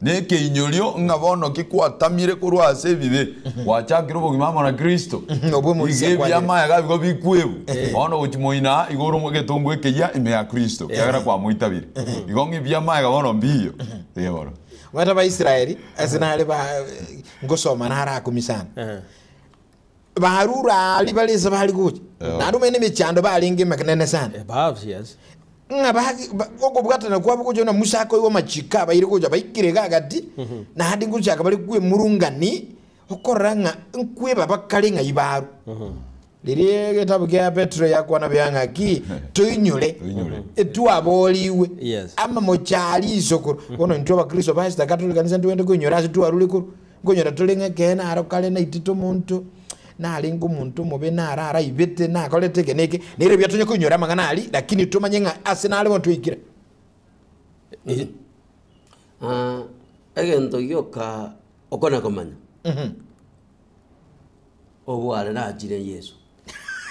Na ekeinyorio ng'a bono ki kwatamire korwa ase ebibe, gwachakire obogima amo na Kristo. Obwo Omoisia Iga akwanire. ebiamaega bigo bikwebwa. Bono gochia moina igo ore egetongwa ekeyia ime ya Kristo, ekiagera kwamoitabire. Igo ng'a ebiamaega bono mbiyo. Ee bono. Omanyete Abaisraeli ase nare ba ngosoma nare akumia sana. Barure aria bare ase bare gocha, naende omanyete emechando barenge emenene sana. Perhaps, yes. Ng'a bagi- ba- okobwatana kwabo gocha buna Musa akoigwa amachiko abaire gocha baikire iga agati, naende ngochaka bare kwemurungani, okorora ng'a nkweba bakare ng'ai barwa. Riria egetabu kia Petero yakwana buya ng'aki, toinyore, Toinyore. etwaboorigwe, Yes. amamocho aria isokoro. Bono intwe abakristo pastor katore kanisa ntogende koinyora ase twarure korwa, nkonyora tore ng'a ekeene aro kare naitete omonto, narenge omonto omobe naro araibete, nakorete eke na eke, nere buya tonye koinyora amang'ana aria, lakini tomanye ng'a ase nare bono twaikire. Egento gioka okona komanya. Obware nachire Yeso.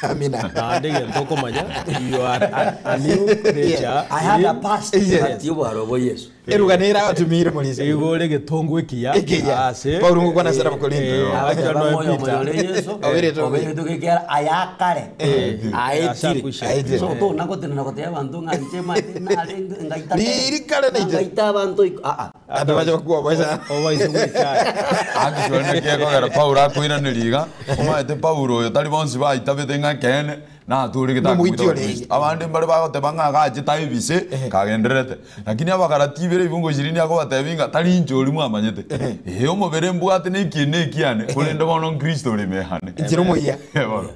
Amina. Naende egento okomanya, you are a, a new creature I had a in- past, Yes. but obware obo Yeso. Eruga nere abatumire morisia. Igo ore egetongo ekiya Ekiya. ase Paulo ngokwana ase Abakorinto. abacha Abateba noe moyo Peter. omonyore Yeso, Oberetwe oberetwe gekera ayakare, aetire. Asakwisha. Aetire. So tona gotenena gotebia abanto ng'a inche maete narenge ngaita Riri kare naite. ngaita abanto iko aa. Abanto bache bakwoboe sana. Obaise gwechaya. Actually naki ekogera Paulo akoiraneria iga, omanyete Paulo oyo tari bonsi baitabete ng'a ekeene, natoregete Nomoiti akomoita orenge. Kristo. Abande mbare bagoteba ng'a agachete aebise, kagendererete. Lakini Abagalati ibere ebungo ishirini akobatebia ng'a tari inche oria mwamanyete. Ee omobere mbwate na ekieni ekiane, korende bono Kristo ore ime yane. Inche nomoyia. Eh, bono.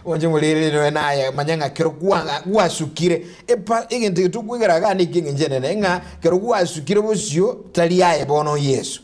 Oche morere noe naye manya ng'a kero kwang'a gwasukire epa egento eke tokwegera iga neke eng'encho enene ng'a kero gwasukire bosio tari aye bono Yeso.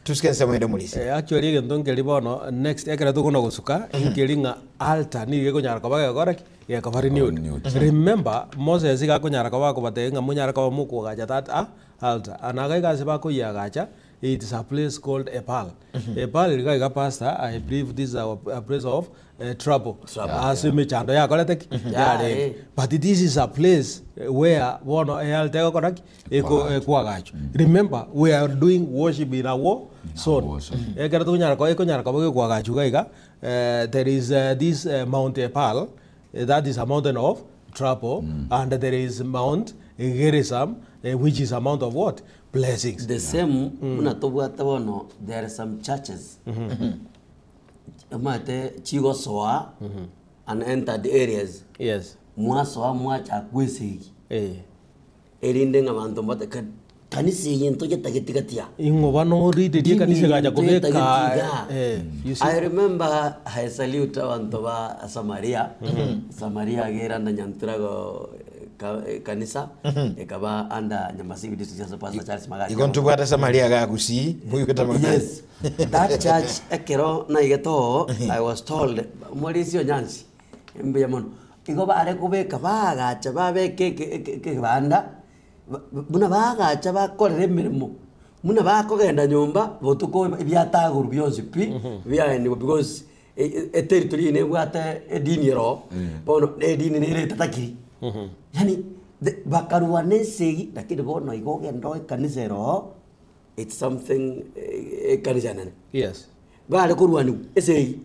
Tusike ensemo ende morisia. Eh, actually egento nkeri bono next ekero tokona gosuka nkeri ng'a altar nigo ekonyara koba gegokora ki? Gekoba renewed. Renewed. Remember Moses iga akonyara koba akobatebia ng'a monyare koba mokoagacha that ah altar. And iga iga ase bakoyiagacha It is a place called Ebal. Ebal iga iga pastor, I believe this is our a place of eh, trouble. Ase emechando yakorete ki? Yarenge. eh. But this is a place where bono ealtar egokora ki? Eko- Ekoagachwa. Remember, we are doing worship in a war zone. war zone. Ekero tokonyara ko- ekonyara koba gekoagachwa iga iga, eh, there is eh, this eh, Mount Ebal, eh, that is a mountain of trouble, and there is Mount Gerizim, eh, which is a mount of what? Blessings. The same buna tobwate bono there are some churches omanyete chigosoa unentered areas Yes. mwasoa mwachaka kwesegi Eh. erinde ng'a abanto mbate ka- kanisa eye ntogetageti gati aa. Ing'o bono origererie ekanisa egacha kobeka Ntogetageti eh, you see. I remember I salute abanto ba Samaria, Samaria iga ere under Nyanturago ka- ekanisa ekaba under Nyamasibi district ase Pastor Charles Magacha. Igo ntobwate Samaria iga Gusii, moigwete amang'ana aya. Yes, that church ekero naigete oo, I was told, omorisia Onyansi, mbuya mono, igo bare kobeka baagacha babeka eke- eke- ekebanda, ba- buna baagacha bakorera emeremo, buna bakogenda nyomba, botuko ebiatagorwa bionsi pi, biaenigwa because Eteritori eye nebwate edini ere oo, bono na edini nere etatakiri. Yaani the bakarwana esegi lakini bono igo ogende oe ekanisa ere oo, it's something ekanisa enene. Yes. Bare korwaniwa esegi,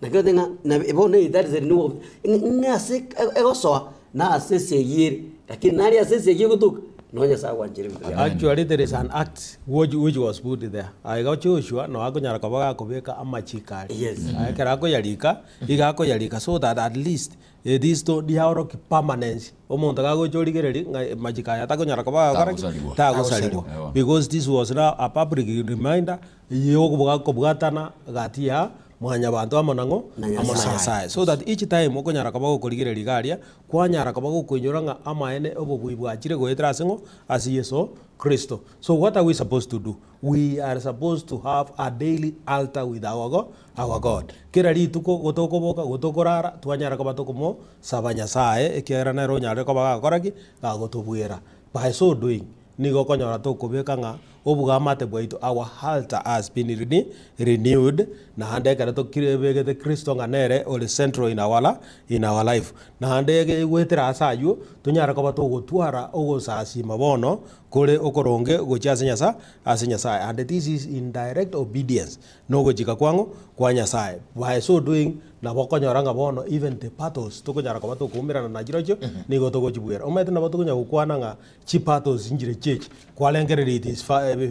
naki ote ng'a na bono that is a renewal of ng'a ase egosoa na ase esegi ere, lakini nari ase esegi egotoka. No Nyasaye agwanchera ebinto biaye. Actually there is an act which, which was put there. Aiga Joshua no akonyara koba gakobeka amachiko aria. Yes. Aye ekero akoyarika, iga akoyarika so that at least eh, this stone riaorokia permanence. Omonto gagocha origereria ng'a machiko aya takonyara koba gakora ki? Tagosarigwa. Tagosarigwa. Ewa. Because this was now a public reminder yokoboga kobwatana gati ya mwanyabanto amo nang'o Na amo na Nyasaye. Nyasaye. So that each time okonyara koba gokorigereria iga aria, kwanyara koba gokoinyora ng'a amaene obobui bwachire goetera ase ng'o? Ase Yeso Kristo. So what are we supposed to do? We are supposed to have a daily altar with our go, our God. Kera rituko gotokoboka gotokorara twanyara koba tokomosaba Nyasaye ekiagera nere onyarire koba gakora ki? Gagotobwera. By so doing, nigo okonyora tokobeka ng'a obogamate bwaito our altar has been rene renewed naende ekero tokire Kristo ng'a nere ore central in our la in our life. Naende ege goetera ase aywo, tonyare koba togotwara ogosasima bono kore okoronge gochia ase Nyasa ase Nyasaye. And this is in direct obedience na ogochika kwang'o kwa Nyasaye. By so doing, nabo okonyora ng'a bono even the battles tokonyara koba tokoumerana nachirochio, nigo togochibwera. Omanyete nabo tokonya gokwana ng'a chibattles nchire chiachi, kwarengereria it is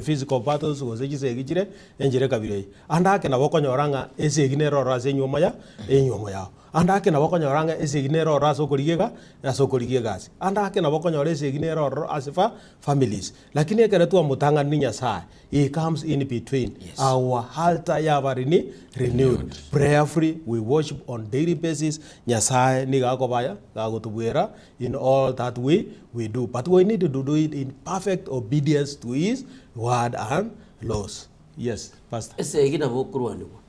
physical battles gose chisegi chire enchera ekabira eye. Ande ake nabo okonyora ng'a esegi nere ororo ase enywomo ya enywomo yao. Ande ake nabo okonyora ng'a esegi nere ororo ase okorigia ega ase okorigia egasi. Ande ake nabo okonyora esegi nere ororo ase fa families. Lakini ekero twamotang'aniri Nyasaye, he comes in between. Our altar yaba rene renewed. Prayerfully we worship on daily basis, Nyasaye nigo akobaya gagotobwera in all that we we do. But we need to do it in perfect obedience to his word and laws. Yes, Pastor. Esegi nabo okorwanigwa,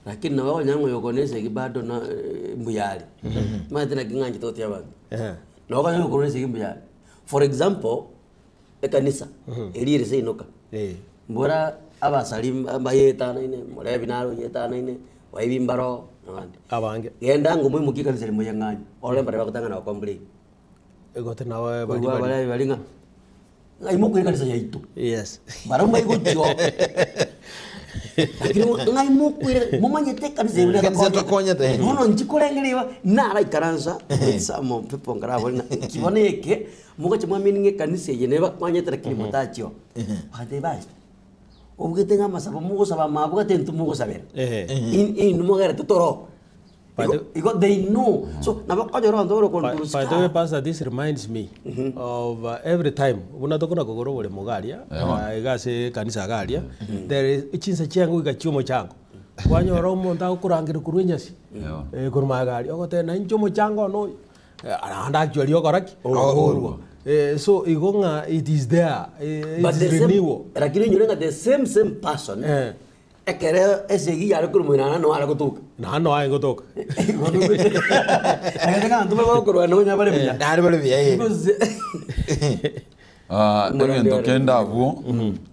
lakini nabo okonyora ng'a oyo okona esegi bado na mbuya are. Omanyete naki ng'anchete gotebi abanto, nabo okonyora ng'a okorwa esegi mbuya are. For example, ekanisa, eria ere seino ka, mbora abasari mbayetanaine, morebi naro oyetanaine, baibi mbaro, nabande. Abange. Genda ng'a omoimokie ekanisa eri moyeng'anye, orore mbaria bagotang'ana gocomplain. Igo tinawe bari Korwa bari. abarebi bari ng'a, ng'a imokia ekanisa yaito. Yes. Barabwo mbaigochia oo. Lakini ng'a imokwire, momanyete ekanisa eye buna Ekanisa etokonyete. etokonyete. Bono inche korengereria iga, naraikaransa with some of people nkarabore ng'a inki bono eke, mogocha mwamini ng'a ekanisa eye nebakwanyete lakini motachia oo. Bagatebia basi, obwate ng'a amasabo mogosaba mabwate intwe mogosabera. Ehe. In inwe mogerete toro. By Igo the- igo they know. So nabo okonyora abanto bare By, by the way, okonturuska. Pastor, this reminds me of every time buna tokona kogora oboremo iga aria, iga ase ekanisa iga aria, there is chinsa chiango iga chia omochango. Kwanyora omonto agokorangeria korwa enyasi, korwa magega aria, ogoteba nainche omochango one oyo, naende actually okora ki? Oorwa. So igo ng'a it is there, it But is the same, renewal. lakini onyore ng'a the same same person, Ekero esegi yare korwa moino naende noare gotoka. Naende noare gotoka. Agachaka abanto bare bagokorwana nonya bare buya. Naende bare buya, eh. Because Ah, Omorwani egento are kende abwo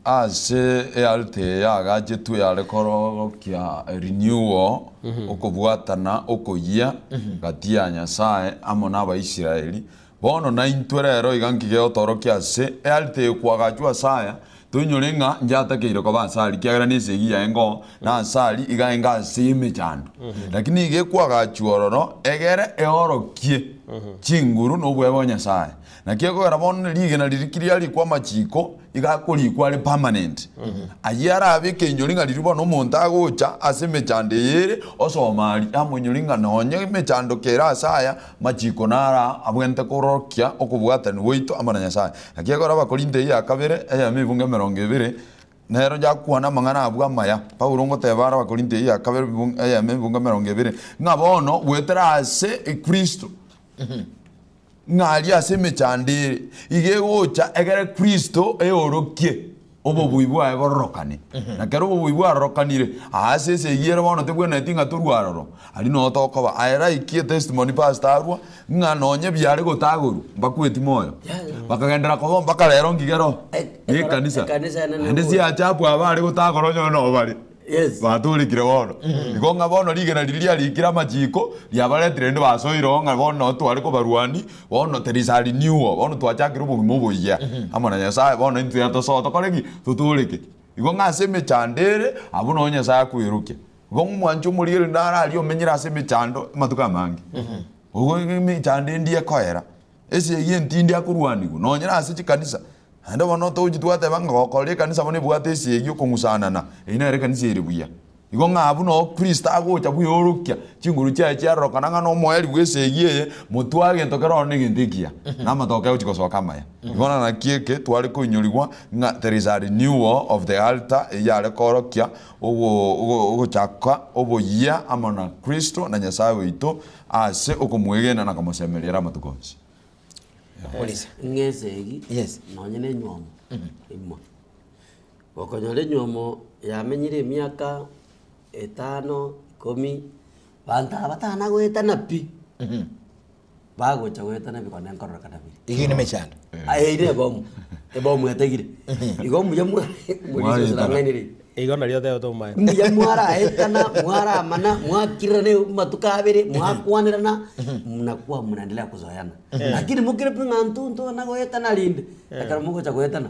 ase ealta eye yagachetwe yare korokia renewal okobwatana okoyia gati ya Nyasaye amo na Abaisraeli. Bono naintwe rero iga nki gegotorokia ase ealta eye kwagachwa ase aya Toinyore ng'a inche koba ase aria, ekiagera nesegi yaye ngoo, na ase aria iga aenge ase y'emechando. Lakini iga ekwagachwa ororo, egere eorokie chinguru na obuya bwa Nyasaye. Naki ekogera bono rigena riria ki riarikwa amachiko, iga akorikwa are permanent. Ayio arabe ekeinyori ng'a riria bono omonto agocha ase emechando eye ere, osoma aria, amoinyori ng'a nonye emechando kere ase aya, amachiko naro abwenerete korokia okobwatani gwaito amo na Nyasaye. Naki ekero Abakorinto eyio ya kabere, eyemo ebungo emerongo ebere, nero yakwana amang'ana abwo amaya. Paulo ngoteba are Abakorinto eyio ya kabere eyemo ebungo emerongo ebere, ng'a bono goetera ase Kristo, ng'a aria ase emechando ere, iga egocha egere Kristo eorokie obobui bwaye bororokane. Na kero obobui bwarorokanire, aase esegi ere bono tebwenereti ng'a torwe aroro, aria noo tokoba. Aye like etestimony pastor arwa, ng'a nonye biare gotagorwa, mbakweti moyo. Bakagenderera koba mpaka rero ngigero, na ekanisa. Ekanisa ene Naende nabo. siachapwa abare gotagora onye noo bare. Yes. Batorekire bono. Igo ng'a bono rigena riria riarikire amachiko, riabaretire rende basoire oo ng'a bono noo tware kobarwani, bono there is a renewal, bono twachakire obogima oboyia amo na Nyasaye, bono intwe yatosoa tokore ki? Totoreke. Igo ng'a ase emechando ere, abwo noo Nyasaye akoerokia. Igo omwanche omorigereria naro aria omenyire ase emechando amatuko amange. Ogo emechando endi ekoera. Esegi entindi akorwanigwa, nonye na ase chikanisa, naende bono togochi twateba ng'a gokora ekanisa bono ebwate esegi okong'usanana, eyio nere ekanisa ere buya. Igo ng'a abwo noo Kristo agocha bweorokia, chinguru chiaye chiarorokana ng'a nomoerio bwa esegi eye, motware egento kere ororo na egento ekiya, na amatoke agochi gosoka amaya. Igo bono naki eke tware koinyorigwa ng'a there is a renewal of the altar eyio yare koorokia ogo ogo ogochaka oboyia amo na Kristo na Nyasaye oito ase okomwegena na komosemeria ere amatuko onsi. Polisi. Ng'a esegi, Yes. nonye na enywomo, imo. Gokonyora enywomo yamenyire emiaka etano, ikomi, banto aba batana goetana pi, bagocha goetana ebikone nkororekana bire. Eyio ne emechando. Aye ere ebomu, ebomu etagire. Igo mbuya mwa Mwaetana. mwaretana Igo nario otebete omomaene. mbuya mwaraetana, mwaramana, mwakirana amatuko abere, mwakwanerana, mnakuwa mnaendelea kuzoeana. Lakini mokire pi ng'a intwe ntona goetana rinde, ekero mogocha goetana,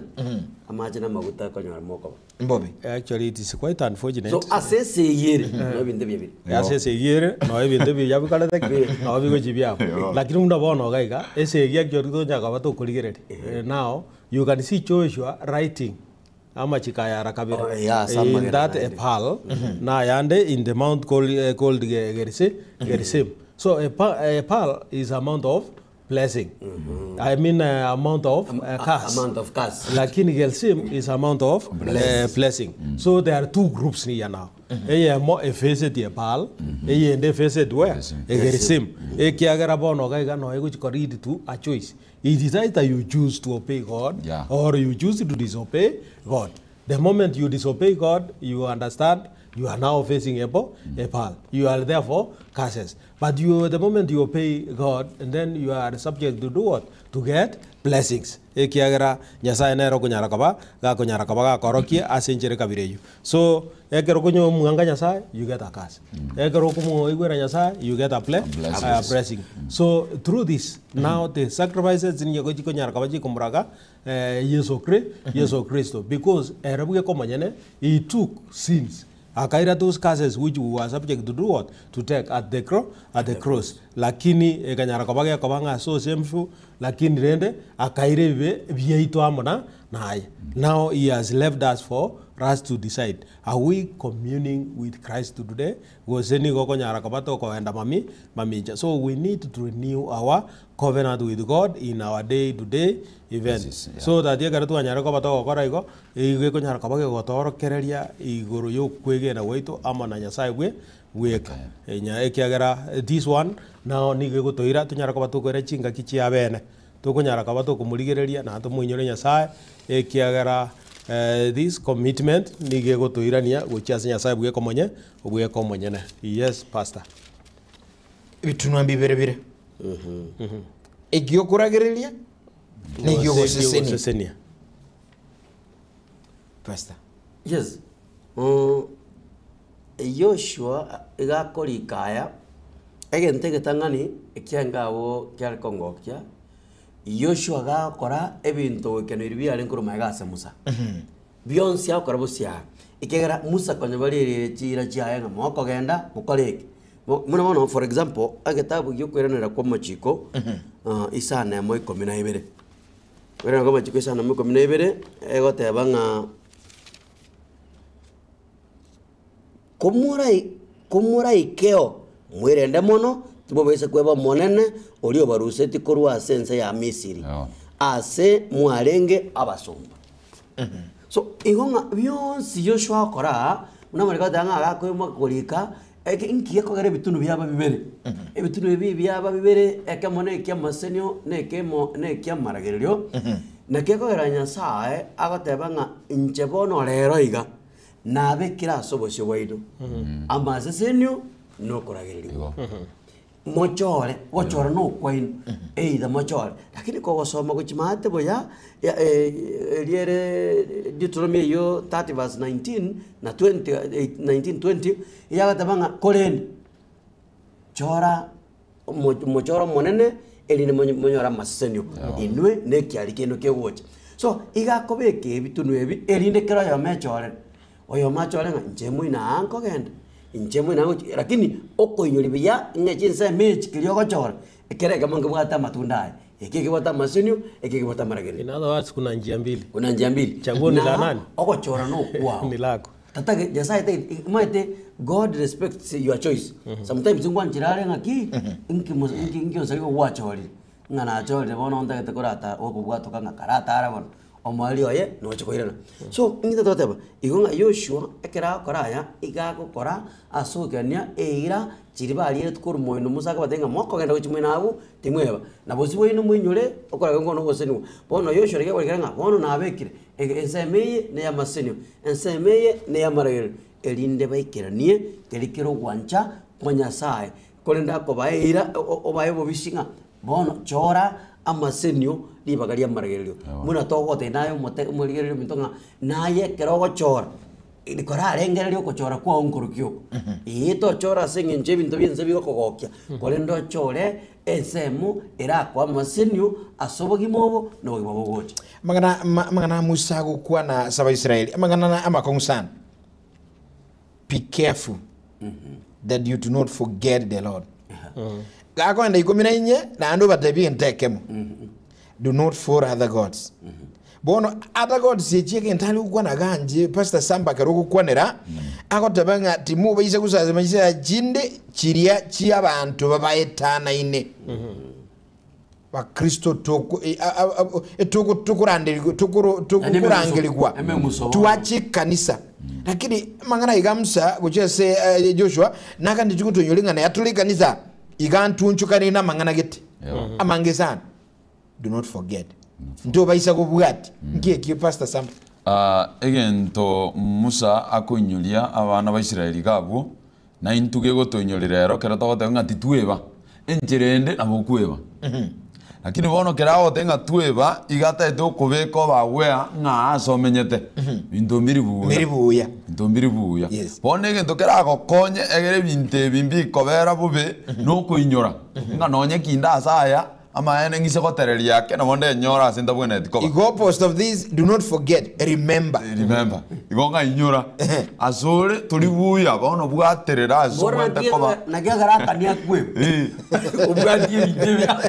amache na amaguta okonyora mokoba. Mbobe. Actually it is quite unfortunate. So ase esegi ere, no ebinto ebiya bire. Ase esegi ere, noo ebinto ebiya bikorete ki? Noo bigochia biaba. Lakini buna bono iga iga, esegi actually tonya koba tokorigereria. Now, you can see Joshua writing amachiko aya ara kabere. Oh, yeah, ase In amagena that naende. a pearl, na ayande in the mount called, eh, called Ge- Gerizim, Gerizim. So a, pa- a pearl is amount of blessing. I mean amount of curse. Amount of curse. Lakini Gerizim is amount of blessing. So there are two groups here now. Eyemo efaceti Ebal, eyende efaceti where? Gerizim. Ekiagera bono iga iga noe egochi ko lead to a choice. It is either you choose to obey God or you choose to disobey God. The moment you disobey God, you understand you are now facing a, a pearl. You are therefore curses. But you, the moment you obey God, and then you are subject to do what? To get blessings. Ekiagera Nyasaye nere okonyara koba gakonyara koba gakorokia ase enchera ekabira eyio. So, ekero okonyomuanga Nyasaye, you get a curse. Ekero okomoigwera Nyasaye, you get a ble blessing. a blessing. So, through this, now the sacrifices nigo chikonyara koba chikomoraga Yeso Kri Yeso Kristo because ere bweka omonyene he took sins akaira those curses which we were subject to do what? To take at the cro at the cross lakini ekanyara koba gekoba ng'a so shameful lakini rende akaira ebibe biaito amo na naye. Now he has left us for us to decide are we communing with Christ today gose nigo okonyara koba tokoenda mami mamincha. So we need to renew our covenant with God in our day to day event. Basis, yeah. So that ekero twanyare koba togokora igo, igo ekonyara koba gegotorokereria igoro yokwegena gwaito amo na Nyasaye bwe bweka. Enya ekiagera this one nao nigo egotoira tonyare koba tokoira chingaki chia bene. Tokonyara koba tokomorigereria na tomoinyore Nyasaye ekiagera this commitment nigo egotoirania gochia ase Nyasaye bweka omonye bweka omonyene. Yes pastor. Ebitunwa mbibere bire. Ekiokoragereria na ekiogosesenia. Gosesenia. Pastor. Yes. Yoshua iga akorika aya, egento egetang'ani ekiange abwo kiare kongokia, Yoshua gakora ebinto goikera biarenge korwa magega ase Musa. Bionsi agokora bosiaga, ekiagera Musa konya barierire chiira chiaye ng'a mokogenda mokore eke. Buna bono for example, egetabu gia okoiranera kwa amachiko isano emo ikomi na ibere. Okoiranera kwa amachiko isano emo ikomi na ibere, egoteba ng'a komorai komoraikeo mwerende mono, timobaisa kweba Omonene oria obarusetie korwa ase ense ya Misiri, ase mwarenge abasomba. So igo ng'a bionsi Yoshua agokora aa, buna amariko agoteba ng'a agakoimoka korika, eke inki gekogera ebitunu biaba bibere? Ebitunu ebi biaba bibere, ekemo na ekiamasenio, na ekemo na ekiamaragererio, naki ekogera Nyasaye agoteba ng'a inche bono rero iga, nabekire ase obosio bwaino amasesenio na okoragererigwa. Mochore, gochora nokwaino, either mochore. Lakini kogosoma gochia maate buya, ya eria ere Deuteronomy eywo 30 verse 19 na 20 19 20, eyagoteba ng'a korende chora omo omochoro omonene erinde monye monyore amasesenio inwe na ekiaria kiaino kegocha. So, iga akobeka ebitunu ebi erinde kera oyomo echorere, oyomo achore ng'a inche moino aa nkogenda, inche moino aa ngochi lakini okoinyori buya ng'a chinsemo echi keria ogochora, ekere ekemo nkebwate amatunda aye. Eke ekebwate amasenio, eke ekebwate amaragererio. In other words, kuna njia mbili. Kuna njia mbili. Chaguo ni la Na nani? ogochora na okwao. Ni lako. Tatage Nyasaye tagete omanyete God respects your choice. Sometimes nkwanchera are ng'aki, nki mos nki nki onsari gwachorire, ng'a nachorire bono ntagete korata okobwatoka ng'a karatare bono, omoreri oye noche koirana. So, ng'ite togoteba, igo ng'a Yoshua ekero agokora aya, iga agokora ase ogokania eira chiria barieretwe korwa moino Musa akabatebia ng'a mokogenda gochia moino abwo, timweba. Na bosio bwaino moinyore, okoragera nkoro nogosesenigwa. Bono Yoshua rigia agorekera ng'a bono nabekire, ege ensemo eye na ey'amasenio, ensemo eye na ey'amaragerero, erinde baikeranie keria kere ogwancha kwa Nyasaye. Korende akobaa eira o- o- obae obobisi ng'a bono chora amasenio ribaga ri'amaragererio. Buna togotebia naye omote omorigereria ominto ng'a naye ekero ogochora, korarengereria ogochora kwao nkorokia oko. Ee tochore ase eng'encho ebinto bia ense bigokogokia, korende ochore ensemo erakoe amasenio ase obogima obo na obogima bogocha. Amang'ana ama- amang'ana a Musa agokwana ase Abaisraeli, amang'ana na amakong'u sana. Be careful that you do not forget the Lord. Gakoenda ikomi na inye, naende obatebie egento ekemo. Do not follow other gods. Bono other gods echi egento are gokwana ganche Pastor Samba ekero ogokwanera, agoteba ng'a timobaisa gosasima chinsacha chinde chiria chi'abanto babaetanaine. Bakristo toko e- a- a- a- e- toko- tokoranderigwa tokoro- tokorangerigwa Emeng'uso bono. twache ekanisa lakini amang'ana iga Musa gochia ase eh, Joshua nakande tigotoinyora ng'a naye atore ekanisa iga ntunchukane na amang'ana gete Yeah. amange sana do not forget ntobaisa kobwati nki ekio Pastor Samba Ah, egento Musa akoinyoria abana ba Israeli iga abwo, na intwe gegotoinyoria rero ekero togoteba ng'a titweba, enchera ende nabo okweba. Lakini bono ekero agoteba ng'a tweba, iga ataete okobeka obaware ng'a ase omenyete, binto mbiri buya. Mbiri buya. Binto mbiri buya. Yes. Bono egento keragokonye egere ebinto ebi mbikobera bobe, nokoinyora, ng'a nonye kinde ase aya, Amaene ng'ise gotereria ake, nabo ndenyore ase ntabwenereti koba. Igo post of this do not forget, remember. Remember. Igo ng'ainyora asore tori buya bono bwaterera ase Bono obwate naki koba. naki ekero akania akwe Eh. obwatie ebinto ebia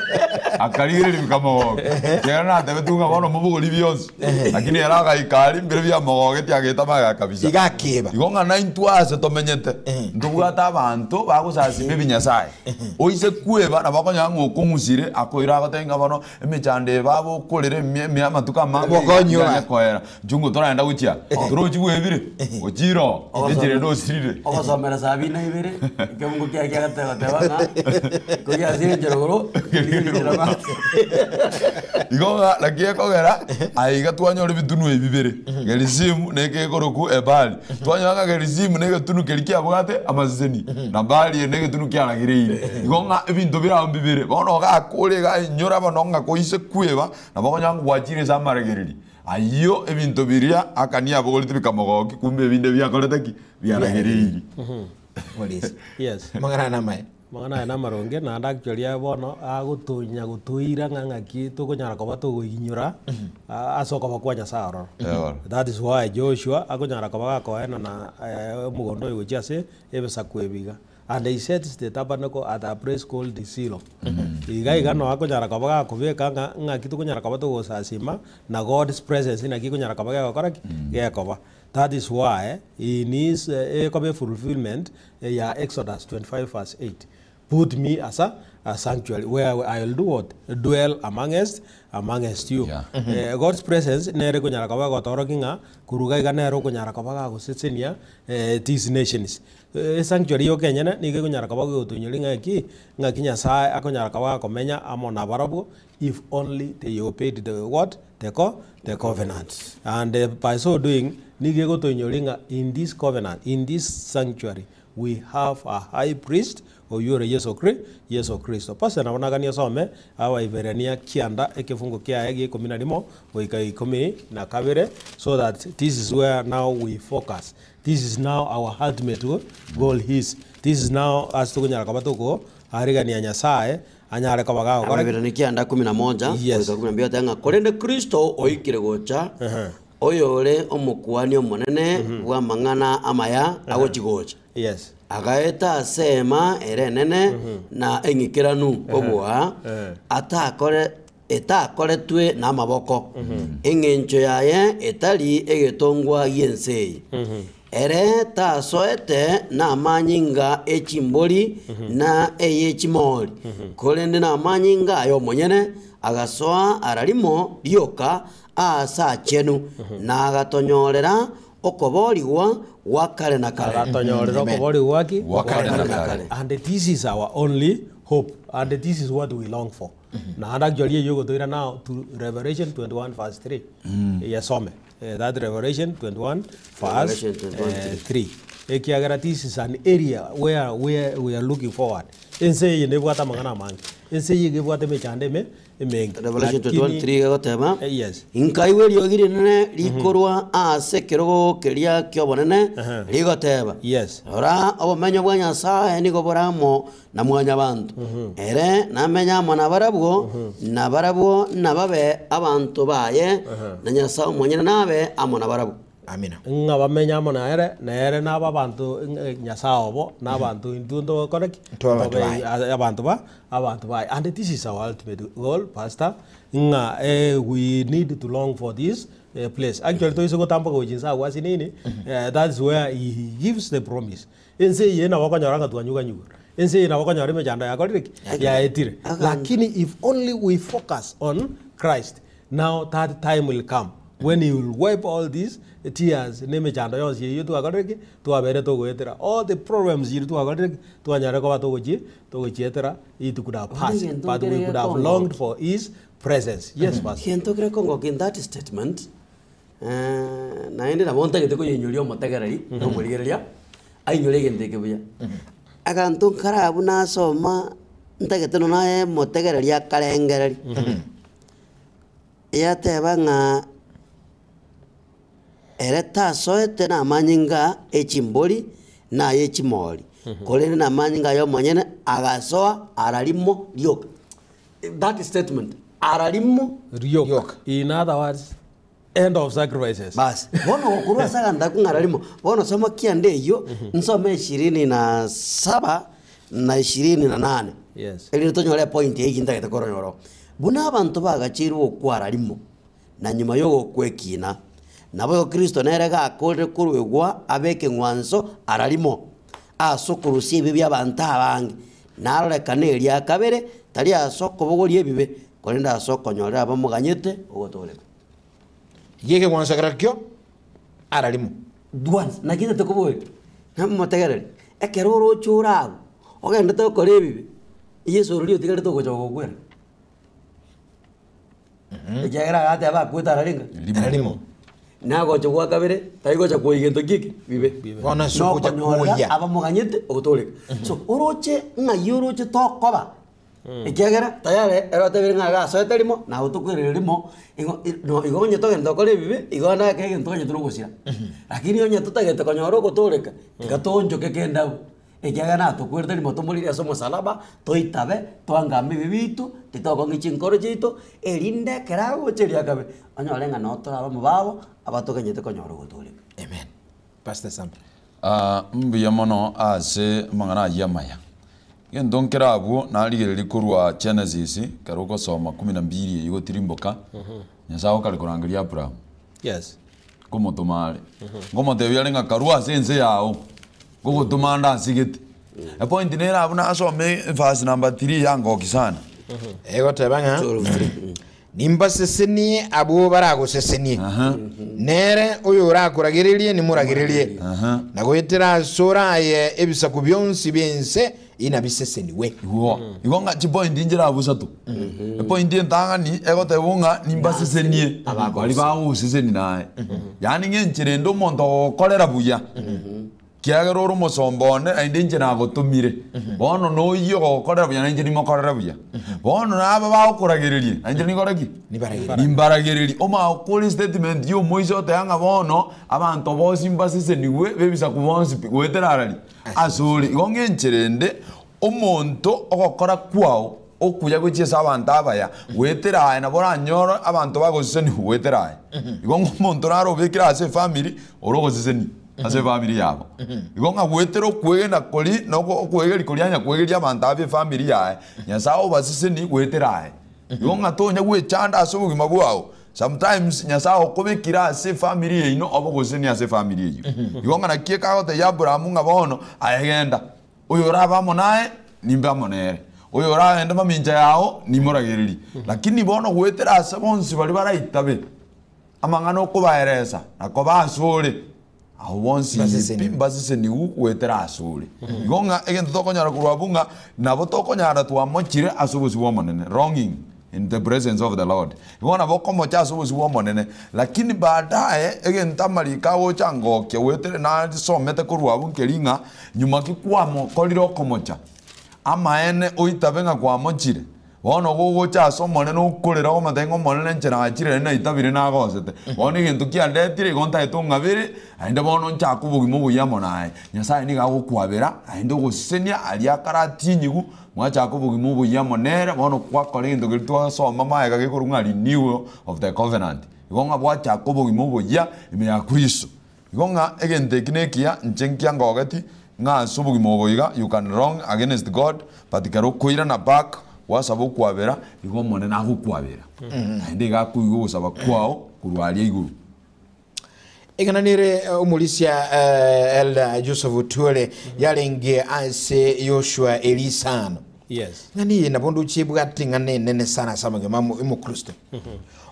Akarigereria bikamogoka. Ekero natebetwe ng'a bono mobogori bionsi. Lakini ere agaika aria mbere biamogogetie ageta magega kabisa. Iga akeba. Igo ng'a naintwe ase tomenyete, ntobwate abanto bagosasima ebinyasae. Oise kweba, nabo okonyora ng'a okong'usire, akoira agotebie ng'a bono emechando eye baba okorere emi emi amatuko amange iga Obokonyi yanye oa. koera. Inchuo ng'o toragenda gochia? Torochi bwebire, ochire oo, enchera ende osirire. Ogosomera sabini na ibere, ekemungo kiaye kiagateba goteba ng'a koria ase enchera igoro, riria enchera maate. Igo ng'a naki ekogera, aye iga twanyora ebitunwa ebi bibere, Gerizimu na eke ekorokwa Ebali. Twanyora ng'a Gerizimu na egetunu keria kiabwate amaseseni, na Baali ere na egetunu kiaragereire. Igo ng'a ebinto bire amo bibere. Bono ogakora iga inyora bono ng'a koise kweba, nabo okonyora ng'a gwachire ase amaragereri. Ayio ebinto biria Akani abogoreti bikamogokia, kumbe ebinde biakorete ki? Biaragereiri. Polisi. Yes. Amang'ana aya namaye. Amang'ana aya namaronge naende actually aye bono agotonya gotoira ng'a ng'aki tokonyara koba togoinyora ase okoba kwa Nyasaye ororo. Eeh. That is why Joshua akonyara koba gakoenana omogondo oyo gochia ase ebisaku ebi iga. And he sets the tabernacle at a place called Silo. Iga iga noo akonyara koba gakobeka ng'a ng'aki tokonyara koba togosasima na God's presence naki ekonyara koba gegokora ki? Gekoba. That is why in his ekoba efulfillment ya Exodus 25 verse 8, Put me as a a sanctuary where I will do what? Dwell amongst amongst you. Yeah. Eh, God's presence nere ekonyara koba egotorokia ng'a koruga iga nere okonyara koba gagosesenia eh, these nations. Eh, esanctuary yoka enyene nigo ekonyara koba egotoinyoria ng'a eki, ng'aki Nyasaye akonyara koba gakomenya amo nabarabwo if only they obeyed the what? The co the covenant. And by so doing, nigo egotoinyoria ng'a in this covenant, in this sanctuary, we have a high priest oyio ore Yeso Kri Yeso Kristo. Pastor nabo naganie osome Abaiberania kianda ekefungo kiaye gia ikomi na rimo goika ikomi na kabere so that this is where now we focus. This is now our ultimate goal is. This is now ase tokonyara koba toko arigania Nyasaye anyare koba gagokora ki? Abaibirania kianda kumi na moja Yes. goika kumi na mbili bateba ng'a korende Kristo oikire gocha, oyore Omokuani Omonene bw'amang'ana amaya agochi gocha. Yes. Agaeta ase eema ere enene na eng'ikeranu kobua, atakore. etakoretwe namaboko, engencho yaye etari egetongwa gi'ense eye. Ere tasoete namanyinga e chimbori na eye chimoori, korende namanyinga aye omonyene agasoa ara rimo rioka aase aachenu, na agatonyorera okoboorigwa gwa kare na kare. Agatonyorera okoboorigwa gwa ki? Gwa kare na kare. And this is our only hope, and this is what we long for. Naende actually eyio egotoira now to Revelation 21 verse 3. Yesome. That Revelation 21 verse Revelation 21, 3. Ekiagera this is an area where where we are looking forward. Ense eye nebwate amang'ana amange. Ense eye iga ebwate emechando eme emenge. Revelation Lakini- 21:3 egoteba, Yes. Nkaigwa eriogi rinene rikorwa ase ekerogo keria ki'obonene, rigoteba, Yes. Rora, obomenyo bwa Nyasae nigo bore amo na mwanyabanto, ere namenye amo nabarabwo, na barabwo nababe abanto baye, na Nyasae omonyene nabe amo nabarabwo. Amina. Ng'a bamenye amo nere, na ere nabe abanto Nyasae obo, na abanto intwe ntogokora ki? Ntobe abanto Ntobe baye. abanto ba abanto baye. And this is our ultimate goal, Pastor, ng'a we need to long for this place. Actually toise gotamboka gochia inse agwo ase nini, that is where he gives the promise. Ense eye nabo okonyora ng'a twanyuganyugwa, ense eye nabo okonyora emechando yakorire ki? Yaetire. Lakini if only we focus on Christ, now that time will come when he will wipe all these tears na emechando yonsi eyio twakorire ki? Twabeire togoetera. All the problems chiria twakorire ki? Twanyarire koba togochi togochietera, it could have passed, Egento but we nkere could have gekongokia. longed for his presence. Yes, Pastor. Gento kere kongokia in that statement, Naende nabo ntagete koyeinyoria omotegereri na omorigereria, ainyore egento eke buya. Aganto nkare abwo nasoma, ntagete nonya naye omotegereri akarengereria, yateba ng'a ere tasoete namanyinga e chimbori na aye chimori, korende namanyinga aye omonyene agasoa ara rimo rioka. That statement, ara rimo Rioka. Rioka. In other words, end of sacrifices. Basi, bono gokorwa ase aganto akwo ng'ara rimo, bono soma kianda eyio, nsome ishirini na saba na ishirini na nane. Yes. Erinde tonyore epoint eyio ntagete koronyora oo. Buna abanto bagacheirwe gokwara rimo, na nyuma y'ogokwa ekina, naboigo Kristo nere gakorire koruegwa abe ekeng'wanso ara rimo, ase okorusia ebibe bi'abanto abange, narorekane eria kabere, tari ase okobogoria ebibe, korende ase okonyorera abamoganyete ogotooreka. Gi'ekeng'wanso kerokio ara rimo. Once, naki intete koboria, namotegereri, ekero oroche ore abwo, ogendete gokora ebibe, Yeso oria otigarete ogocha gogokwera. Ekiagera agateba akwete ara ringa? Ara rimo. Nagocha gwa kabere, tari gocha kwoyia gento ki eke? Bibe. Bono ase ogocha Nokonyorera kwoyia. abamoganyete ogotooreka. So, oroche ng'ai oroche tokoba, ekiagera tayari ere otebire ng'a agasoete rimo, naye otokwerire rimo, igo i- no igo onye togenda gokora ebibe, igo nake egento onye torogosira. Lakini onye totagete konyora ogotooreka, tiga toonchoke kende abwo. Ekiagera natokwerete rimo tomorire ase omosalaba, toitabe, toangame ebibe biaito, titokong'ia chinkoro chiaito, erinde ekero agocha eria kabere, onyore ng'a noo tore abamo babo, abatogenyete konyora ogotooreka. Amen. Pastor Sam. Ah, mbuya mono ase amang'ana ayio amaya. Egento nkere abwo narigereria korwa Genesis, ekero ogosoma kumi na mbili eyio gotirimboka, Nyasae okare korangeria Abraham. Yes. Nkomotoma are. Nkomotebia are ng'a karue ase ense yao, nkogotoma ande ase gete. Epoint nere abwo nasome verse number 3 yangokia sana. Egoteba ng'a nimbasesenie abwo baragosesenie, nere oyorakoragererie nimuragererie, na goetera asore aye ebisaku bionsi bi'ense inabisesenigwe. Igo igo ng'a chipoint nchire abwo isato. Epoint entang'ani egotebwa ng'a nimbasesenie baria bagogosesenia naye. Yaani ng'a enchera ende omonto ogokorera buya, kiagera ore omosomba one naende inche nagotomire, bono noyio ogokorera buya nainche nimokorere buya. Bono naba bagokoragereria nainche nikore ki? Nibaragererie. Nimbaragererie. Omanye gokora estatement ya omoiso oteba ng'a bono abanto bonsi mbasesenigwe bebisaku bonsi pi goetera arari? Asore. Igo ng'a enchera ende, omonto ogokora kwao okuya gochia ase abanto abaya, goetera aye nabo oranyore abanto bagoseseniwa goetera aye. Igo ng'a omonto nare obekire ase efamiri, ore ogosesenia ase efamiri yabo. Igo ng'a goetera okwegena koria na oko okoegeria koria anya koegeria abanto aba efamiri yaye, Nyasaye obasesenie goetera aye. Igo ng'a tonya gwechanda ase obogima bwao, sometimes Nyasaye okobekire ase efamiri yaino obe ogosesenia ase efamiri eyio. Igo ng'a naki ekagotebia Abraham ng'a bono aye genda, oyo orabe amo naye, nimbe amo nere, oyo oragende mamincha yao, nimoragererie. Lakini bono goetera ase bonsi baria baraitabe amang'ana okobaeresa na koba asore, Abwo bonsi pi mbasesenigwe goetera asore. Igo ng'a egento tokonyora korwa abwo ng'a nabo tokonyara twamochire ase obosio bw'Omonene, longing in the presence of the Lord. Igo nabo okomocha ase obosio bw'Omonene, lakini baadaye egento amariko agocha ngokia goetera nasomete korwa abwo nkeri ng'a nyuma ki kwamokorire okomocha, amaene oitabe ng'a kwamochire. Bono gogocha ase Omonene okorera okomotebia ng'a Omonene inche nachire naende naitabire nagosete. Bono egento kiandetire igo ntagete ong'abere, naende bono nchake obogima oboyia amo naye. Nyasae nigo agokwabera, naende ogosesenia aria akaratinyigwe, mwachaka obogima oboyia amo nere, bono gwakora egento keria twasoma magega gekorwa ng'a renewal of the covenant. Igo ng'a gwachaka obogima oboyia ime ya Kristo. Igo ng'a egento eki nekiya, inche nkiangogeti, ng'a ase obogima obo iga, you can wrong against God, but ekero okoirana back, gwasaba okwabera, igo Omonene agokwabera. Naende iga akoigwa ogosaba kwao korwa aria igoro. Eng'ana nere omorisia Elder Joseph Otuore yarenge ase Yoshua erisano. Yes. Ng'ana eye nabo ndoche ebwate eng'ana enene sana ase amagima amo omokristo.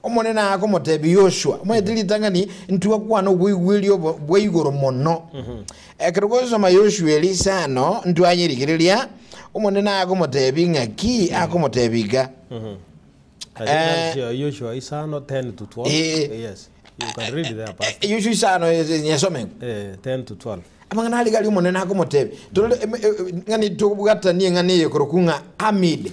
Omonene akomotebia Yoshua, omanyete ritang'ani ntwakwana oboigweri obo bwa igoro mono. Ekero gosoma Yoshua erisano ntwanyerigereria, Omonene akomotebia ng'aki akomotebia iga. I think that's Joshua isano 10 to 12. Yes. You can read there, Pastor. Yoshua isano nyesome. 10 to 12. Amang'ana aria gari Omonene akomotebia. Torore ng'ani tobwatanie eng'ana eye korokwa ng'a amid.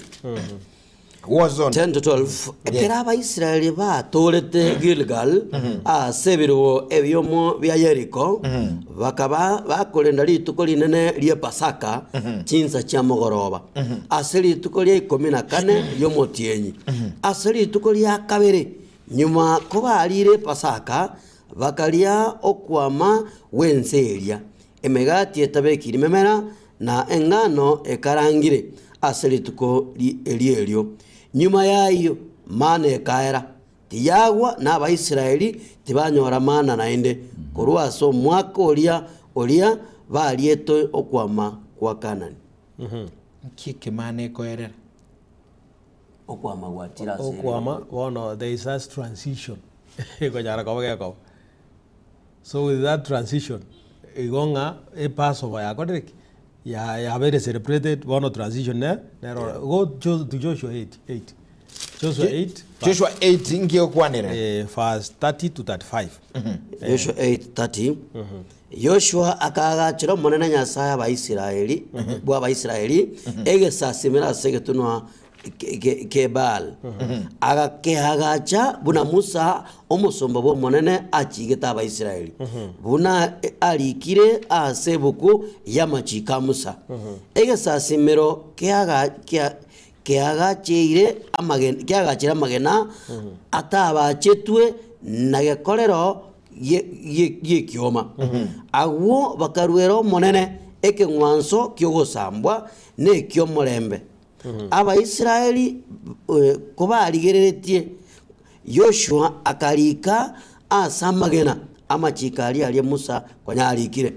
War zone. 10 to 12 Ekero Abaisraeli batoorete Gilgal ase ebirubo ebiomo bia Yeriko, bakaba bakorenda rituko rinene ri'Epasaka chinsa chia mogoroba, ase rituko ria ikomi na kane ri'omotienyi. Ase rituko ria kabere nyuma kobariire Epasaka, bakaria okwama gw'ense eria, emegati etabekiri memera, na engano ekarangire ase rituko erio erio. Nyuma y'ayio mana ekaera, tiyagwa, na Abaisraeli tibanyora mana naende korwa ase omwaka oria oria bariete okwama kwa Kanani. Nki ekemana ekoerera? Okwama gwachire ase ere. Okwama bono there is that transition ekonyara koba gekoba. So with that transition, igo ng'a epassover yakorire ki? Ya yabeire celebrated bono transition ne nero go to Joshua 8, 8. Joshua 8 Joshua 8 nki okwanera? eh, verse 30 to 35. Joshua 8:30 Yoshua akaagachera Omonene Nyasae Abaisraeli bw'Abaisraeli egesasimero ase egetunwa Kebal, agakeagacha buna Musa, omosomba bw'Omonene, achigete Abaisraeli, buna arikire ase ebuku y'amachiko a Musa. Egesasimero keagacheire amagena atabachetwe na gekorero gi'ekioma. Agwo bakaruera Omonene ekeng'wanso ki'ogosambwa na eki'omorembe. Abaisraeli kobarigereretie, Yoshua akarika ase amagena amachiko aria aria Musa konya arikire.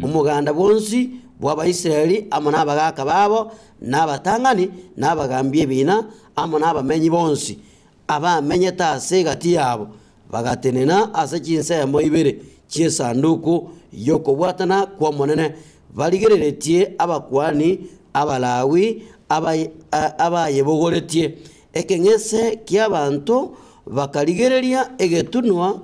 Omoganda bwonsi bw'Abaisraeli amo nabagaaka babo, na abatang'ani, na abagambi ebiina, amo nabamenyi bonsi abamenyete ase egati yabo, bagatenena ase chinsemo ibere chi'Esanduku y'Okobwatana kw'Omonene, barigereretie abakuani Abalawi abayebogoretie. Ekeng'ese ki'abanto bakarigereria egetunwa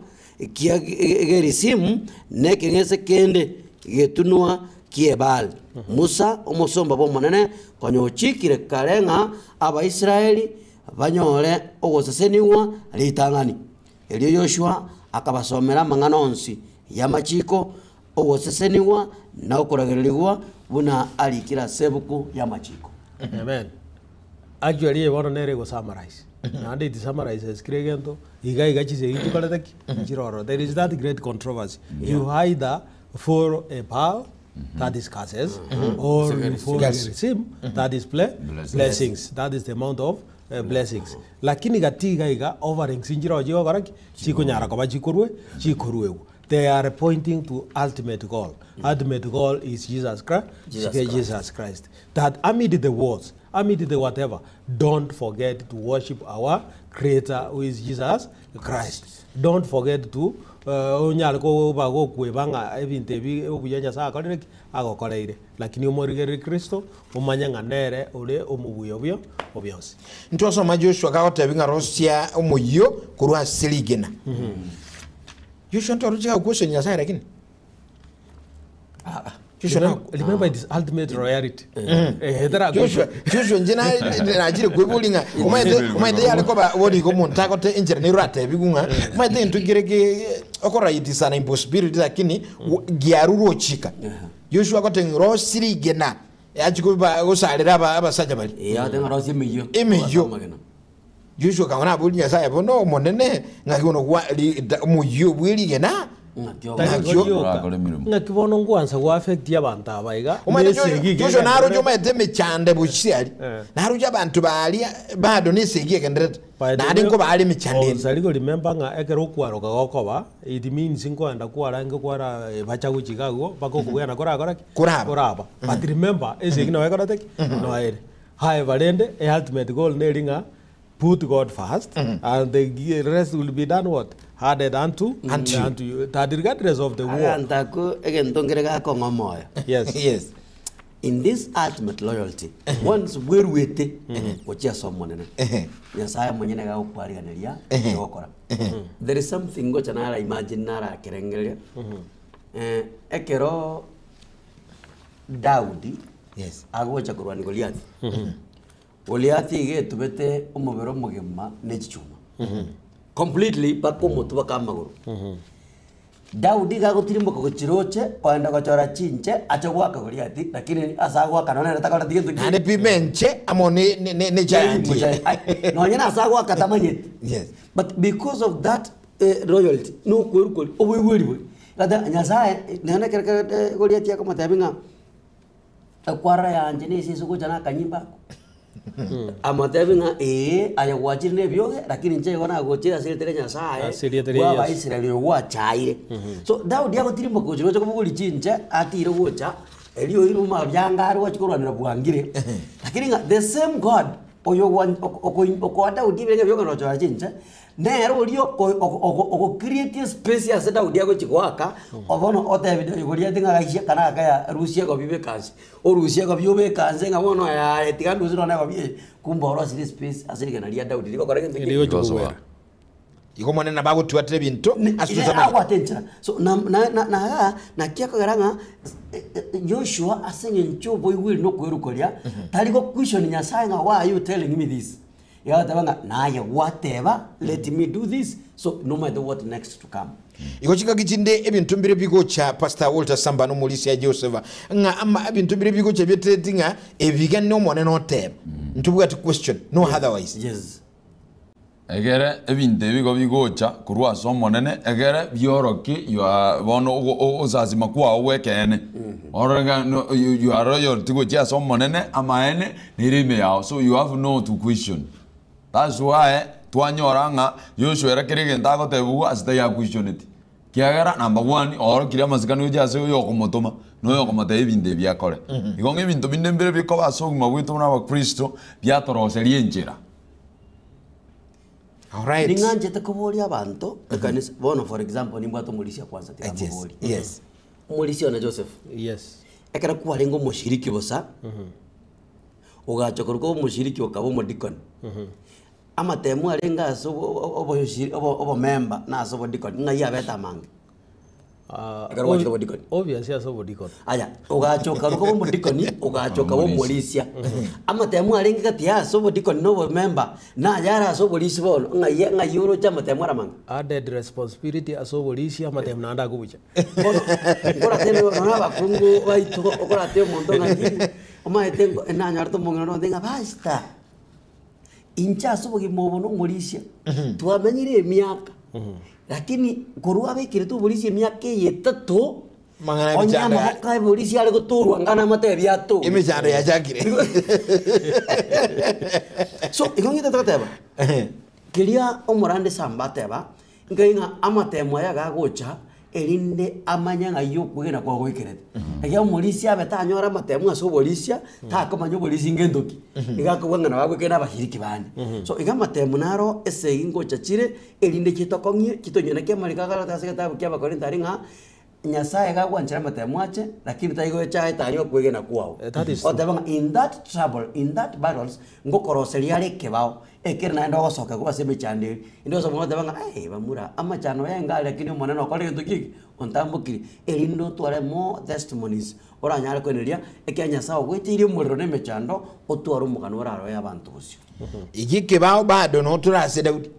kia Gerisimu, na ekeng'ese kende getunwa ki'Ebali. Musa, omosomba bw'Omonene, konya ochikire kare ng'a Abaisraeli banyore ogosesenigwa ritang'ani. Erio Yoshua akabasomera amang'ana onsi y'amachiko, ogosesenigwa na okoragererigwa, buna arikire ase ebuku y'amachiko. Amen. Actually eye bono nere ego summarize. Naende it summarizes kera egento, iga iga chisegi chikorete ki? Chirororo. There is that great controversy. You either follow a Baal, that is curses, or you follow Gerizim, that is blessings. That is the amount of. Blessings. Lakini gati iga iga offerings nchire chigokora ki? Chikonyara koba chikorwe chikoruegwa. They are pointing to ultimate goal. Ultimate goal is Jesus Christ, Jesus Christ. Jesus Christ. That amid the wars, amid the whatever, don't forget to worship our creator who is Jesus Christ. Don't forget to onyare koba gokweba ng'a ebinto ebi obuya Nyasaye akorire ki? Agokoreire. Lakini omorigereri Kristo, omanye ng'a nere ore omobuya obuya obionsi. Ntwasoma Joshua gagotebia ng'a rosia omoyio korwa ase rigena. Joshua ntwaroche gagokwosonia Nyasaye lakini. Joshua na Remember it is ultimate royalty. Eh, tara Joshua Joshua inche na- nachire kwebori ng'a omanyete omanyete yare koba borigo omonto agote enchera nero atebiwu ng'a omanyete egento kere ke okoraitisana impossibility lakini giarure ochika. Joshua agote ng'a rosia rigena achie koba gosarera aba abasacha baria. Eh, agote ng'a rosia emeyio. Emeyio. Amagena. Joshua akang'ana aboria Nyasaye bono omonene ng'aki bono gwa ri da omoyio bwe rigena Ng'aki Tari Ng'aki igo o- rioka. Orakore emeremo. Ng'aki bono ngwansa go affect abanto aba iga, Omanyete na esegi iga Joshua naroche egendererete. omanyete emechando bochia aria. Eh. Naroche abanto baria bado na esegi egendererete. By the Naende way, nkoba are emechando ende. Onsarigo remember ng'a ekero okwaroka gokoba, it means nkoenda kwarenge kwara bacha gochia iga agwo, mpaka okobwena korakore ki? Koraba. Koraba. But remember, esegi noyo ekorete ki? Noyo ere. However rende, e ultimate goal neri ng'a put God first and the rest will be done what? Added unto, Unto you. unto you. That regardless of the war. Aganto ako egento nkere gakong'a omoyo. Yes. Yes. In this ultimate loyalty, once bweruete gochia ase Omonene, Ehe. Nyasaye omonyene iga agokwariganeria Ehe. egokora. There is something ngocha nara imagine narakerengereria. Eh, ekero Daudi Yes. agocha korwania Goliathi, Goliathi iga etubete omobere omogima ne chichuma. Completely mpaka omotwe mpaka amagoro. Daudi iga agotirimboka gochiroche kogenda gochora chinche ache goaka Goliathi, lakini ase agoaka nonye nere takoreti gento Naende pima enche amo ne ne ne ne giant. Nonye nase agoaka tamanyeti. Yes. But because of that eh, royalty, nokwerwa koria, oboigweri boria. Gata Nyasaye, nonye ekero kere Goliathi akomotebia ng'a Ekwarora yanche nesese gocha na akanyimba ako. Amotebi ng'a ee, aye gwachire na ebioge, lakini inche igo nagochire ase erieta ria Nyasaye, Ase erieta ria bwa Yeso. Abaisraeli oyo gwachaire. So Daudi agotirimboka gochia roche kobogoria chinche, atire gocha, erio oirwe amabianga are gwachia korwanera bwangire. Lakini ng'a the same God oyo gwan- oko- oko- okoa Daudi ebirenge ebioge na gochora chinche, Nere oria ogocreate espace ase Daudi agochia goaka, bono otebire Goliathi ng'a gaisia kana akaya rusia egobi obeke ase, orusie egobi obeke ase ng'a bono yaya tiga ndusie nonye egobi eye, kumbe orosirie espace ase rigena ria Daudi rigokora gento ki? Rigochia Rigosoa. kogwera. Igo Omonene nabo agotwatera ebinto ase Ere totamanyeti. abwate enchera. So na na na naga naki akogera ng'a Joshua ase eng'encho oboigweri na okwerukoria, tari goquestion Nyasaye ng'a why are you telling me this? Iga agateba ng'a naye gwateba let me do this so nomanyete what next to come. Igo chingaki chinde ebinto mbire bigocha Pastor Walter Samba na omorisia Joseph ng'a ama ebinto mbire bigocha bietereti ng'a ebiga n'Omonene oteba. Ntobwati question, no otherwise. Yes. Egere ebinto ebi igo bigocha korwa ase Omonene, egere biorokie your bono ogo ogosasima kwao gw'ekeene. Orore ng'a no you you are loyal gochia ase Omonene amaene, nere ime yao, so you have no to question. That's why twanyora ng'a Yoshua ere kera egento agotebigwa ase taiyo aquestioneti. Kiagera number one, oorokirie amasikani gochia ase oyo okomotoma, na oyo okomotebia ebinto ebi akore. Igo ng'a ebinto binde mbire bikoba ase obogima bwaito buna abakristo, biatoroseria enchera. Alright. Ning'anchete koboria abanto ekanisa, bono for example nimbwate omorisia kwanza tiga Yes, moborie. yes. Omorisia one Joseph. Yes. Ekero kwarenge omoshiriki bosa, ogacha korwa koba omoshiriki okaba omodikoni, amatemo arenge ase obomemba na ase obodikoni ng'ai abete amange? Ekero gwachire obodikoni. Obvious ase obodikoni. Aya, ogacha okarwa koba omodikoni, ogacha okaba omorisia. Amatemo arenge gati ya ase obodikoni na obomemba, na ayare ase oborisia bono, ng'ai ng'ai oroche amatemo are amange? Added responsibility ase oborisia, amatemo naende akobucha. Bono, nkorate nonya abakungu baito, okorate omonto ng'aki, omanyete nko nanyorete omong'ina onde ng'a pastor, inche ase obogima obo na omorisia, twamenyire emiaka, lakini korwa abekerete oborisia emiaka eye etato. Amang'ana Onye emechando ya- amaboko aeborisia are gotorwa ng'a namatebi atore. Emechando yachakire. So, igo ng'ete togoteba, keria omorande samba ateba, nkai ng'a amatemo aya gagocha, erinde amanye ng'ai okwegena kwao goikerete. Ekiagera omorisia abe tanyora amatemo ase oborisia, takomanya oborisia ngento ki, iga akobua ng'a nabo agwekene abashiriki bande. So iga amatemo naro esegi ngocha chire, erinde chitokong'ie, chitonywe naki amariko agarete ase egetabu kia abakorinto aria ng'a, Nyasaye iga agwanchera amatemo ache, lakini taigocha aetanie okwegena kwao. That is true. Oteba ng'a in that trouble, in that battles, ngokoroseria are ekebao, ekere naende ogosoka korwa ase emechando eria. Inde gose omwana oteba ng'a eh bamura, amachando aya enga aria lakini Omonene okorire gento ki eke, ontambokire. Erinde otware more testimonies, oranyare koeneria, ekiagera Nyasaye ogoeteirie omorero na emechando, otware omogano oraroe abanto bosio. Eki ekebao bado notore ase Daudi.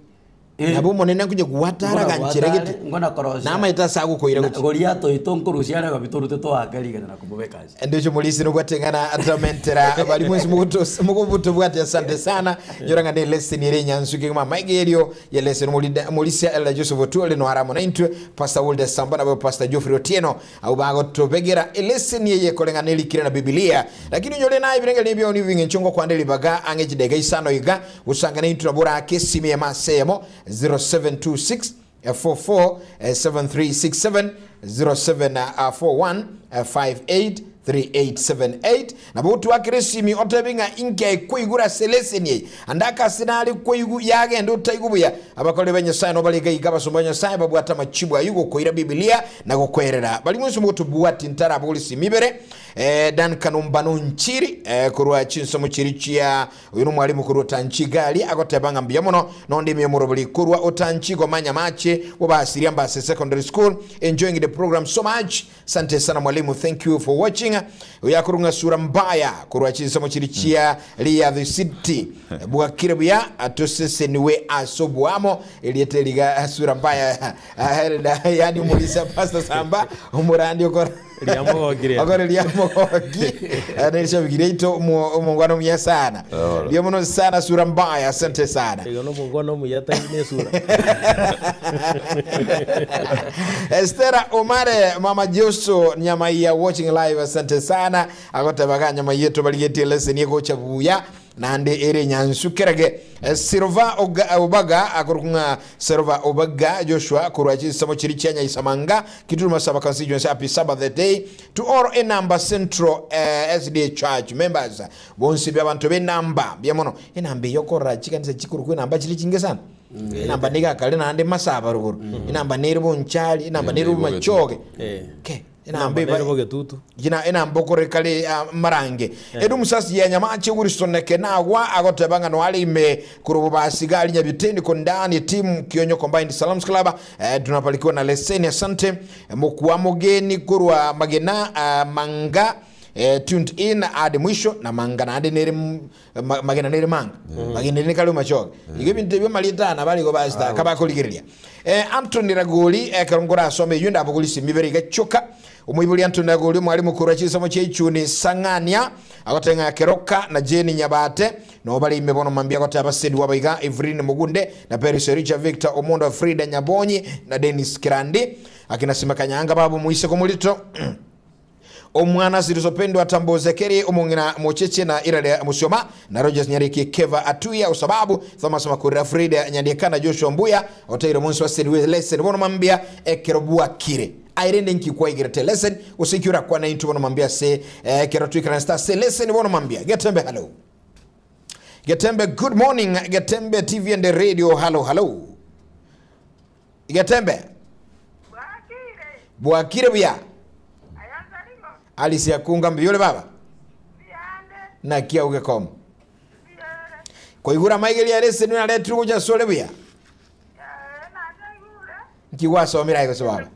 Nabo Omonene akonye gwatara ganchera gete, Ngona korosia. namaete ase agokoira gochia. Goliath oito nkorusia are gobi torute toake rigena na komobeka ase. Ndoche omorisia nobwate ng'ana atomentera bari mwensi mogotos- mogotobwatia asante sana nyora ng'a ne lesson ere enyansu kegima amaiga erio ye lesson omorida omorisia Elder Joseph Otuole noare amo naintwe Pastor Walter Samba nabo Pastor Geoffrey Otieno abwo bagotobegera elesson eye koreng'ana nerikire na Bibilia lakini onyore naye ebirengererio ebiao nigo bing'encho ngokwande ribaga ang'e chidakika isano iga Gosanga naintwe nabo orake esimi emo ase eyemo 0726 44 7367 0741 58 3878 nabo otwakere esimi otebe ng'a inki aye kwaigure ase leseni eye ande akase nare kwaigu yagenda otaigu buya abakoreri ba Nyasaye nobare iga iga abasomba ba Nyasaye babwate amachibu ayio gokoira Bibilia na gokoerera bari mwensi mogotobwati ntarabogori simi ibere eh, Duncan Ombano Nchiri eh, korwa chinsemo chiri chia Oyo nomwalimu korwa Otanchi Gari agoteba ng'a mbuya mono nonde ime omorobori korwa Otanchi gomanya mache bobasiria Mbase Secondary School enjoying the program so much Sante sana mwalimu thank you for watching Oyo akorwa ng'a sura mbaya korwa chinsemo chiri chia Riyadh City bwakire buya toseseniwe ase oboamo erieta eriga sura mbaya yani omorisia Pastor Samba omorandi okora Riamogokire. Okore riamogoki nerishabiki riaito omongwana omuya sana Oro. Mbuya mono sana sura mbaya asante sana Igo nomongwana omuya tari nesura. Estera Omare mama Joso Nyamaiya watching live asante sana agoteba ga Nyamaiya tobarigetie lesson egocha buya Naende ere nyansu kerage. Silva Obaga akorokwa ng'a Silva Obaga Joshua korwa chinsemo chiria chia Nyaisamanga, Kitulu Masaba Constituency Happy Sabbath Day to all Enamba Central SDA Church members bonsi be abanto be Enamba mbuya mono. Enamba eye okorora chikanisa chikorokwa enamba chire chinge sana. Enamba niga akare naende Masaba rogoro. Enamba nere Bonchari, enamba nere Enamba Bomachoge. Eh. Ke. Enamba Enamba eba- nere bogetutu. Gina enamba okore kare ah, marange edu musasi ya nyamache Wilson Kenagwa agoteba ng'a noare ime korwa bobasi gari Nyabiteni kondani team Kionyo Combined Salams Club eh, tunapalikiwa na leseni asante mokwa mogeni korwa magena ah, manga eh, tuned in ade mwisho na manga naende nere m- ma- magena nere manga magena nere kare machoge igo ebinto ebio marieta aya nabo arigo basita kabakorigereria eh, Anthony Ragoli ekero nkorasome eyio ndabogori simibere iga choka Omoibori Anthony Ragoli omwalimu korwa chinsemo chia Ichuni Sang'ania agoteba ng'a Keroka na Jane Nyabate nabo bare ime bono mambia agoteba Sedi Wabaiga, Evelyn Mogunde na Peris Ericha, Victor Omondo, Frida Nyabonyi na Dennis Kirandi akina Sima Kanyanga babo Moiseko Morito Omwana Zilizopendwa Tambozekeri omong'ina Mocheche na Irare Musioma na Rogers Nyariki Keva Atuya Osababu Thomas Makurira Frida Nyandieka na Joshua Mbuya oteire omonsi wa Sedi Lesson bono mambia ekero bwakire aye rende nki kwaigerete lesson gose inki orakwane intwe bono mambia ase ekero twikaransete ase lesson bono mambia Getembe hallo Getembe good morning Getembe TV and radio hallo hallo Getembe Bwakire. bwakire buya Aya Nsarimo. Alice akunga mbuya ore baba Mbuyande. naki auge komo Mbuyere. Koigura amaigerio aria ase naretirwe gocha asore buya Eh, nachaigure. Nki gwasomire aye gose baba?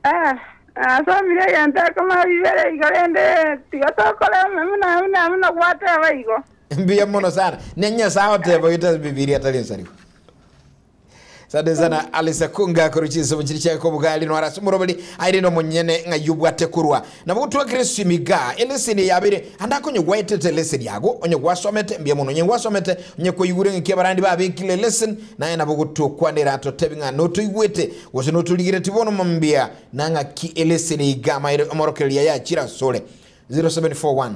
Eh, nasomire egento ekemo bibere igo rende tiga tokore buna buna buna gwateba igo. Mbuya mono sana. Ne Nyasaye agoteba oite ase Bibilia atari ensariko. Asante sana Alice Akunga korwa chinsomo chiri chiaye obogari nwara ase omoroberi aire nomonyene ng'ai obwate korwa. Nabo gotwa Kristo imiga eleseni yabere ande akonye gwaetete eleseni yago onye gwasomete mbuya mono onye gwasomete onye kwaigure ng'aki abarandi babekire eleseni naye nabo gotokwanera totebi ng'a notoigwete gose notorigereti bono mambia na ng'aki eleseni iga amaere omorokereria yachire asore 0741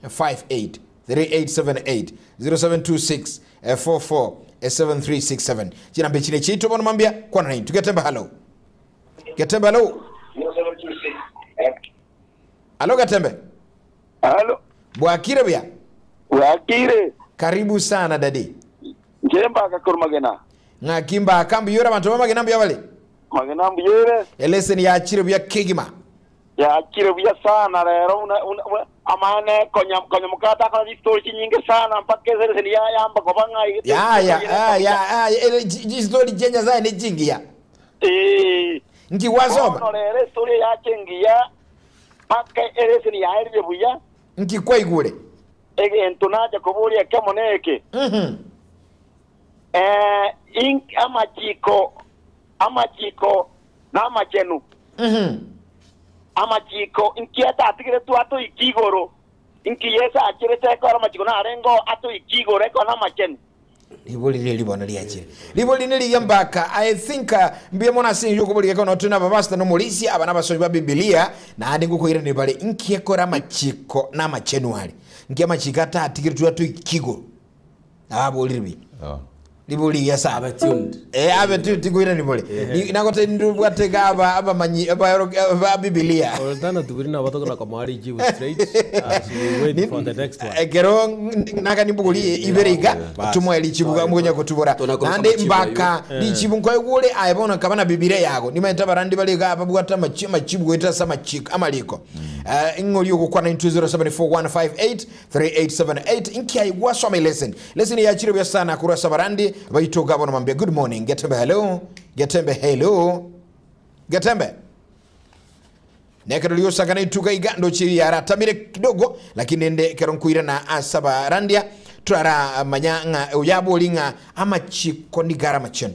58 3878 0726 44 7367 chinamba echi nechiaito bono mambia kwana naintwe getembe hallo getembe hallo hallo getembe Halo, bwakire buya wakire karibu sana dadi nje mbaka kuri magena ng'aki mbaka mbuyore abanto bamagena mbuya bale magena mbuyere eleseni yachire buya kegima yakire buya sana rero una, una, una, amane konya konya mukata akora distori chinyinge sana mpaka esereseni yayamba koba ng'ai yaya yaya yaya ele jistori jenya zaye ni jingiya eh nki wasoma bono rero estori yachengiya mpaka ereseni yaerire buya nki kwaigure egento nacha koburia kemo neke eh in amachiko amachiko n'amachenu amachiko nkieta atigire tu atoiki igoro nki yesu achirete ekora amachiko narengo atoiki igoro ekora n'amachenu liboli lile libona lyachire liboli niliya mbaka i think mbiya mona asinja okubulikako notuna abapasita nomulisi aba nabasomi ba bibilia naandi ngukwirani bali nkiekora amachiko n'amachenu ali nki amachiko atatigire tu atoiki igoro ababolire bi liboli ya sana Abe tuned. Eh, abe tu tikuirani bole nagote ndubwatega aba abamanyi aba aba bibilia Oltana tubiri na batokona kamari jibu straight as we wait for the next one. ekero nakanimbugurie ibere iga tumwe lichibu mugonya kutubora Tunakoruka nande machibu mbaka lichibu nkoigure aye bono kaba na bibilia yago nimaete abarandi bariga ababwata amachi- amachibu goeta ase amachiko amaliko ing'ori ogokwana 2074158378 nkiaigwa soma lesson lesson yachire buya sana kurwa ase abarandi baitoga bono mambia good morning getembe hello getembe hello getembe nekero liosangana ituga iga ndochi yaratamire kidogo lakini ende kero nkuirana asabarandia turara manya ng'a oyaboli ng'a amachiko nigara machenu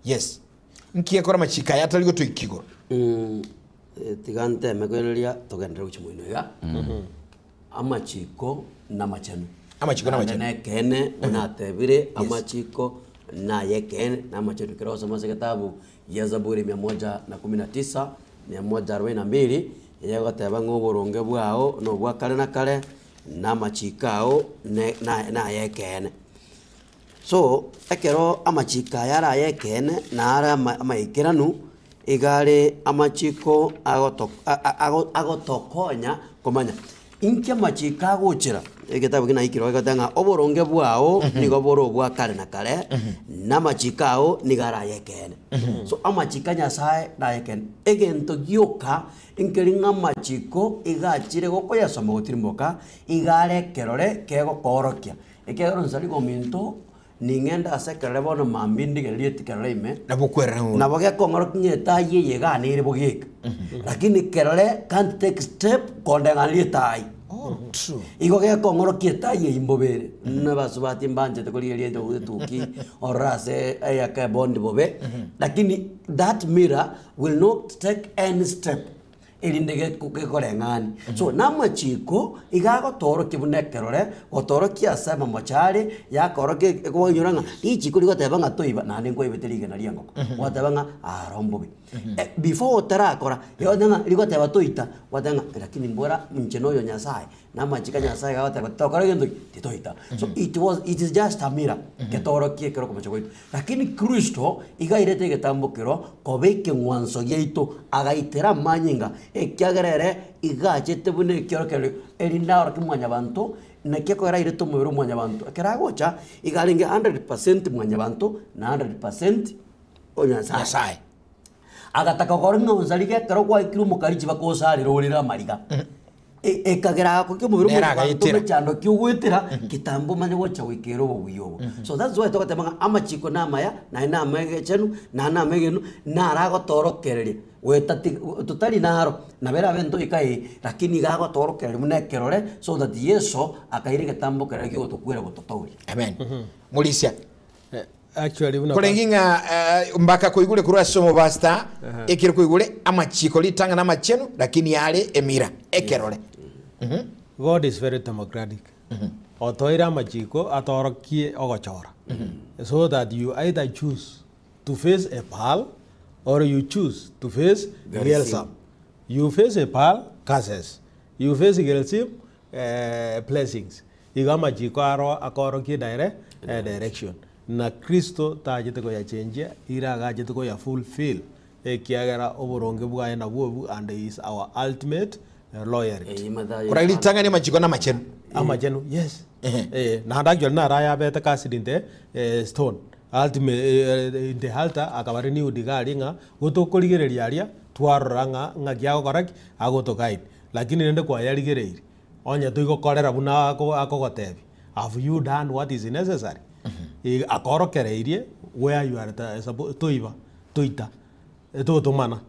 yes nkiekora amachiko aya atari gotoikigoro Tiga nteme kwereria tugendere gochia moino iga amachiko na machenu Amachiko na machenu. nekene natebire amachiko nayekene na machenu kero osoma ase kitabu ya zaburi 119 142 yegoteba ng'a oboronge bwao na obwa kare na kare na amachiko ao ne- na- nayekene so ekero amachiko aya arayekene nare ama- amaikeranu igare amachiko agoto- a- a- ago- agotokonya komanya inki amachiko agochera egetabu kinaikirwa egoteba ng'a oboronge bwao nigo bore obwa kare na kare na amachiko ao nigo arayekene so amachiko a nyasaye nayekene egento gioka nkeri ng'a amachiko igachire gokoyasoma gotirimboka igare ekerore kegokorokia ekegoro nsari gominto ning'enda ase ekerore bono mambi ndigererie tikerore ime nabo kwerera nabo gekong'oro kiny'etaai eye iganere bogeka lakini kerore can't take step kondeng'aneria etaai oh, true igo gekong'oro kia etaai eywo mbobere nabasubati mbanchete korigereria etuki orora ase eyaka ebondi bobe lakini that mirror will not take any step erinde gekoreng'ani so na amachiko iga agotorokia buna ekerore gotorokia ase amamochari yakorokia ekonyora ng'a richiko rigoteba ng'a toiba naende nkwaibete rigena ria engoko gwateba ng'a aro mbobe before otarakora yonye ng'a rigoteba toita gwateba ng'a lakini mbora inche na oyo nyasaye na amachiko a nyasaye gagoteba tokora egento ki titoita so it was it is just a mirror getorokie ekero okomocha gwaito lakini kristo iga airete egetambo kero koba ekeng'wanso giaito agaitera amanyinga ekiagera ere igachete buna ekiorokererio erinde aorokia mwanyabanto naki ekogera airete omobere o mwanyabanto ekero agocha iga arenge 100% mwanyabanto na 100% o nyasaye nyasaye agataka gokora ng'a onsarige ekero gwaikire omokarichi bakosarera orere amariga ekagera ako kia omobere Nere omonto agaetera. mechando ki ogwetera kitambo omanye gocha goikera obobuya obo so that's why togoteba ng'a amachiko na amaya naye na amegechenu na na amegenu naragotorokereria gwetati totari naro nabere abe ntoika eye lakini iga agotorokereria buna ekerore so that yeso akaira egetambo kerore kigotokwera gototouria amen mulisia Actually buna Korenge ng'a eh, mbaka koigure korwa ase omopastor, ekero koigure amachiko ritang'ani amachenu, lakini are emira, ekerore. God is very democratic. Otoire amachiko atorokie ogochora. So that you either choose to face a Baal or you choose to face Gerizim. You face a Baal, curses. You face Gerizim, eh, blessings. Igo amachiko aro akorokie dire, eh, direction. Na Kristo tachete koyachenjia, ira agachete koya fulfill ekiagera oboronge bwaye nabwo obu and he is our ultimate loyalty. Eye Mathayo Korwa ritang'ani amachiko namachenu. Amachenu, yes. Ehe. Eh, naende actually naro ayabete cast in the eh, stone ultimate eh, in the altar akaba renewed iga aria ng'a gotokorigereria aria twarora ng'a ng'aki agokora ki agotoguide lakini rende kwayarigereirie onye toigokorera buna ako akogotebia have you done what is necessary Eh, akorokereirie where you are ta suppo toiba toita totomana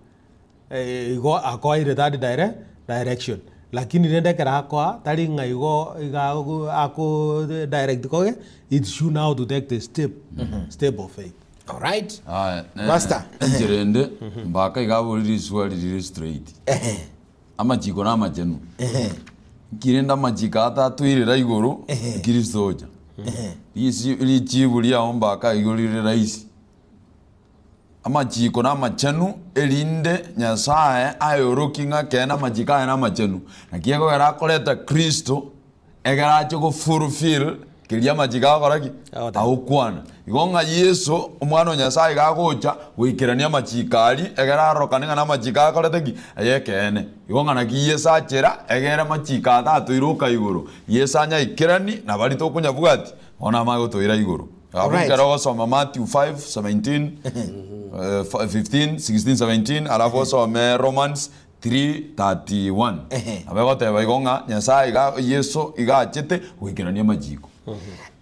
igo akoeire that dire direction lakini rende ekero akoa tari ng'a igo iga ago ako direct koge it's you now to take the step step of faith. Alright. Aya, ne- Pastor. enchera ende mbaka iga abori riswali rire straight amachiko na amachenu nki rende amachiko atatwirera igoro kristo ocha Risi- richibu riao mbaka igo rire rahisi amachiko na amachenu erinde nyasaye ayoroki ng'a kene amachiko aye na amachenu naki ekogera akoreta kristo ekero ache gofulfill keria amachiko agokora ki Agoteba. agokwana igo ng'a yeso omwana o nyasaye iga agocha goikerania amachiko aria ekero arorokane ng'a na amachiko akorete ki aye ekeene igo ng'a naki yeso achera egere amachiko atatwire igoro yeso anyaikerani nabari tokonyabwati bono amagotoira igoro Alright. Ekero ogosoma Matthew 5 17 15 16 17 alafu osome Romans 3:31 Ehe. nabo egoteba igo ng'a nyasaye iga yeso iga achete goikerania amachiko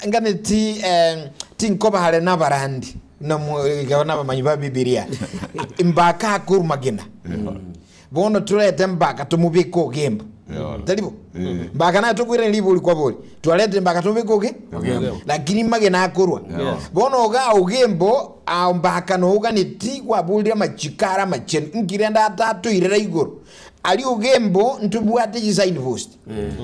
ngane ti eh, tinkobahare nabarandi nabamanyi ba bibilia mbaka akorwa magena bono turete mbaka tumubike ogembo taribo mbaka naye tukwirania libori kwa bori twarete mbaka tumubike oge lakini magena akorwa bono oga ogembo ao mbaka nouganeti kwaburire amachiko are amachenu nkirenda atatwirera igoro ari ogembo ntubwate chisign post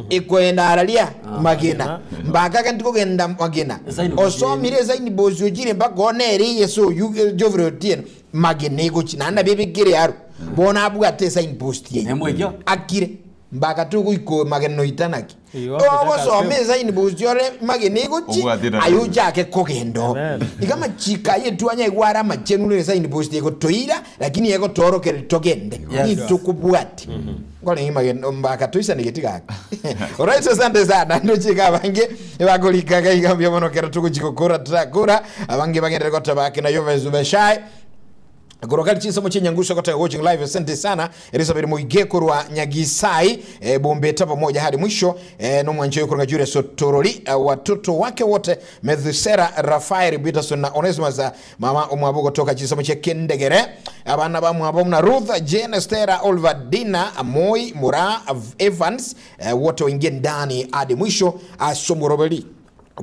ikwenda araria magena mbaka ke ntikogenda magena Sign post osomire sign post ochire mpaka one ere yeso oyu Geoffrey Otieno magena egochi naende bebekere aro bono abwate sign post yeye Nemwekio. akire mbaka tugoiko magena oitanaki Igo, goteka ogosoma step. esign post ore magena egochi Obwate na- aye ochake kogenda Amen. iga amachiko aye twanyaiwara amachenu ne sign post egotoira lakini egotorokere togende Yes. nitukubwati ngore magena mbaka tuisanigeti gaka alright asante sana ndochika abange bakorikaga iga mbia mono kero tugochigokora turakora abange bagendere gotabake na yovezu beshai korokari chisomo chenyanguso kotaka watching live asante sana elizabeth muige korwa nyagisai e, bombeta pamoja hadi mwisho e, nomwancho koronga julius otorori e, watoto wake wote methusera rafael peterson na onesimus eh, mama omwabo kutoka chisomo che kendegere abana bamwabo mna ruth jane stera oliver dina moi mura evans e, wote waingie ndani hadi mwisho asomorobeli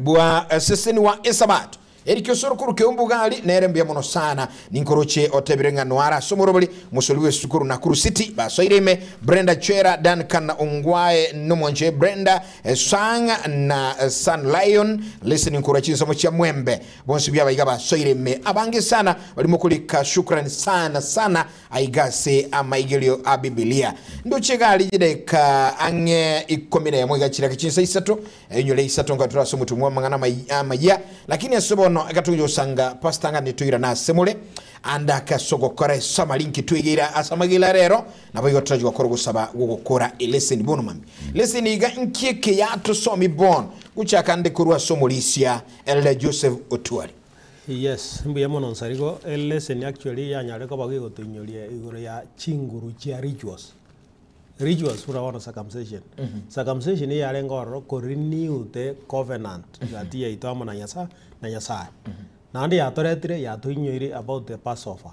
bwa eh, seseni wa esabato erikio kuru keumbugali nere mbia mono sana ninkoroche otebire ng'ano ara somorobori musoli we sukuru Nakuru City basoire ime Brenda Chera Duncan Ongwae nomwanche Brenda eh, Sang na eh, Sun Lion listening kura chinsomo cha mwembe bonsi bya baiga basoire ime abange sana balimo kulika shukrani sana sana aigase amaigelio a Biblia ndochegali jideka ang'e ikumi na yamwe gachira kichinsa isato enyole isato nga turaso mutumwa mang'ana amaya lakini ase bono ekatuja osanga pastor nga nituira nasemule anda akasogokora esoma linki twigira asamagila rero nabo igo turaji gokora gusaba gugukora eleseni bono mami leseni iga nkieke yatusomi bono guchaka ndi kurwa somolisia elder joseph otuari Yes, mbuya mono nsarigo elesson actually yanyare koba gigotoinyoria igoro ya chinguru chia rituals rituals buna bono circumcision circumcision yarenge ororo korenew the covenant gati yaito amo na Nyasaye na Nyasaye naende yatoretire yatoinyoire about the passover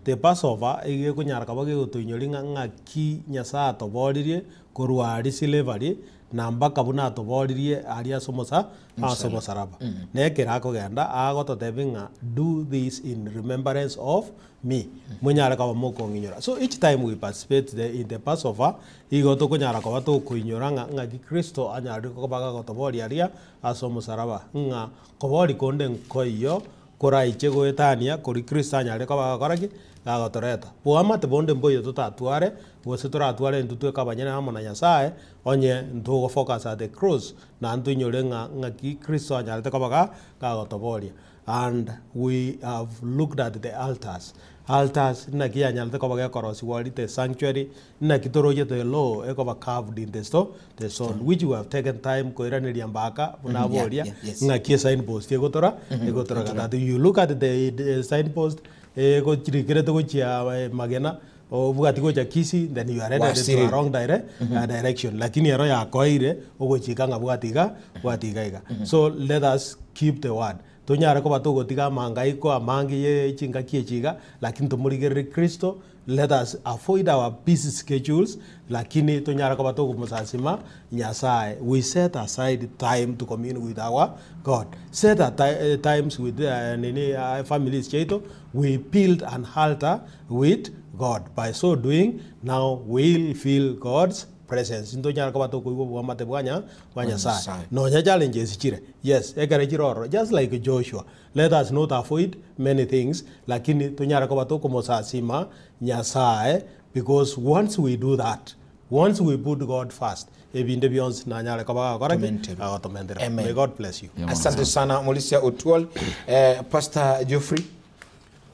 the passover igekonyara kaba gegotoinyori ng'a ng'aki Nyasaye atoboririe korwa aria slavery Na mpaka buna atoboririe aria ase omosa ase omosaraba. Na ekero akogenda agototebia ng'a do this in remembrance of me, monyare koba mokong'inyora. So each time we participate the in the Passover, igo tokonyara koba tokoinyora ng'a ng'aki Kristo anyarire koba gagotoboria aria ase omosaraba, ng'a koboria konde nkoiyo koraiche goetania koria Kristo anyarire koba gagokora ki? Gagotoreta. Boamate bonde mboiyo totatware, gose toratware intwe tweka abanyene amo na Nyasaye, onye ntogo focus at the cross, na ntoinyore ng'a ng'aki Kristo anyarete koba ga gagotoboria. And we have looked at the altars. Altars naki yanyarete koba gekorosigwa aria the sanctuary, naki toroche the law ekoba carved in the sto the stone, which we have taken time koiraneria mpaka buna aboria ng'aki esign post egotora egotora that you look at the the sign post egochirikerete gochia magena obwati gocha Kisii then you are headed to a wrong dire direction lakini ero yakoeire ogochika ng'a bwati iga bwati iga iga. So let us keep the word tonyare koba togotiga amangaiko amange ye chingaki echi iga lakini tomorigererie Kristo let us avoid our busy schedules lakini tonyare koba togomosasima Nyasaye we set aside time to commune with our God set a times with nini families chiaito we build an altar with God by so doing now we'll feel God's presence ntonyare koba tokoigwa obwamate bwa nya bwa Nyasaye nonya challenges chire yes ekere chire ororo just like Joshua let us not avoid many things lakini tonyare koba tokomosasima Nyasaye because once we do that once we put God first ebinde bionsi nanyare koba gagokora ki Tomenterwe. gagotomentera Amen. may God bless you. Yeah, Asante sana Mulisia Otuol. Eh, Pastor Geoffrey.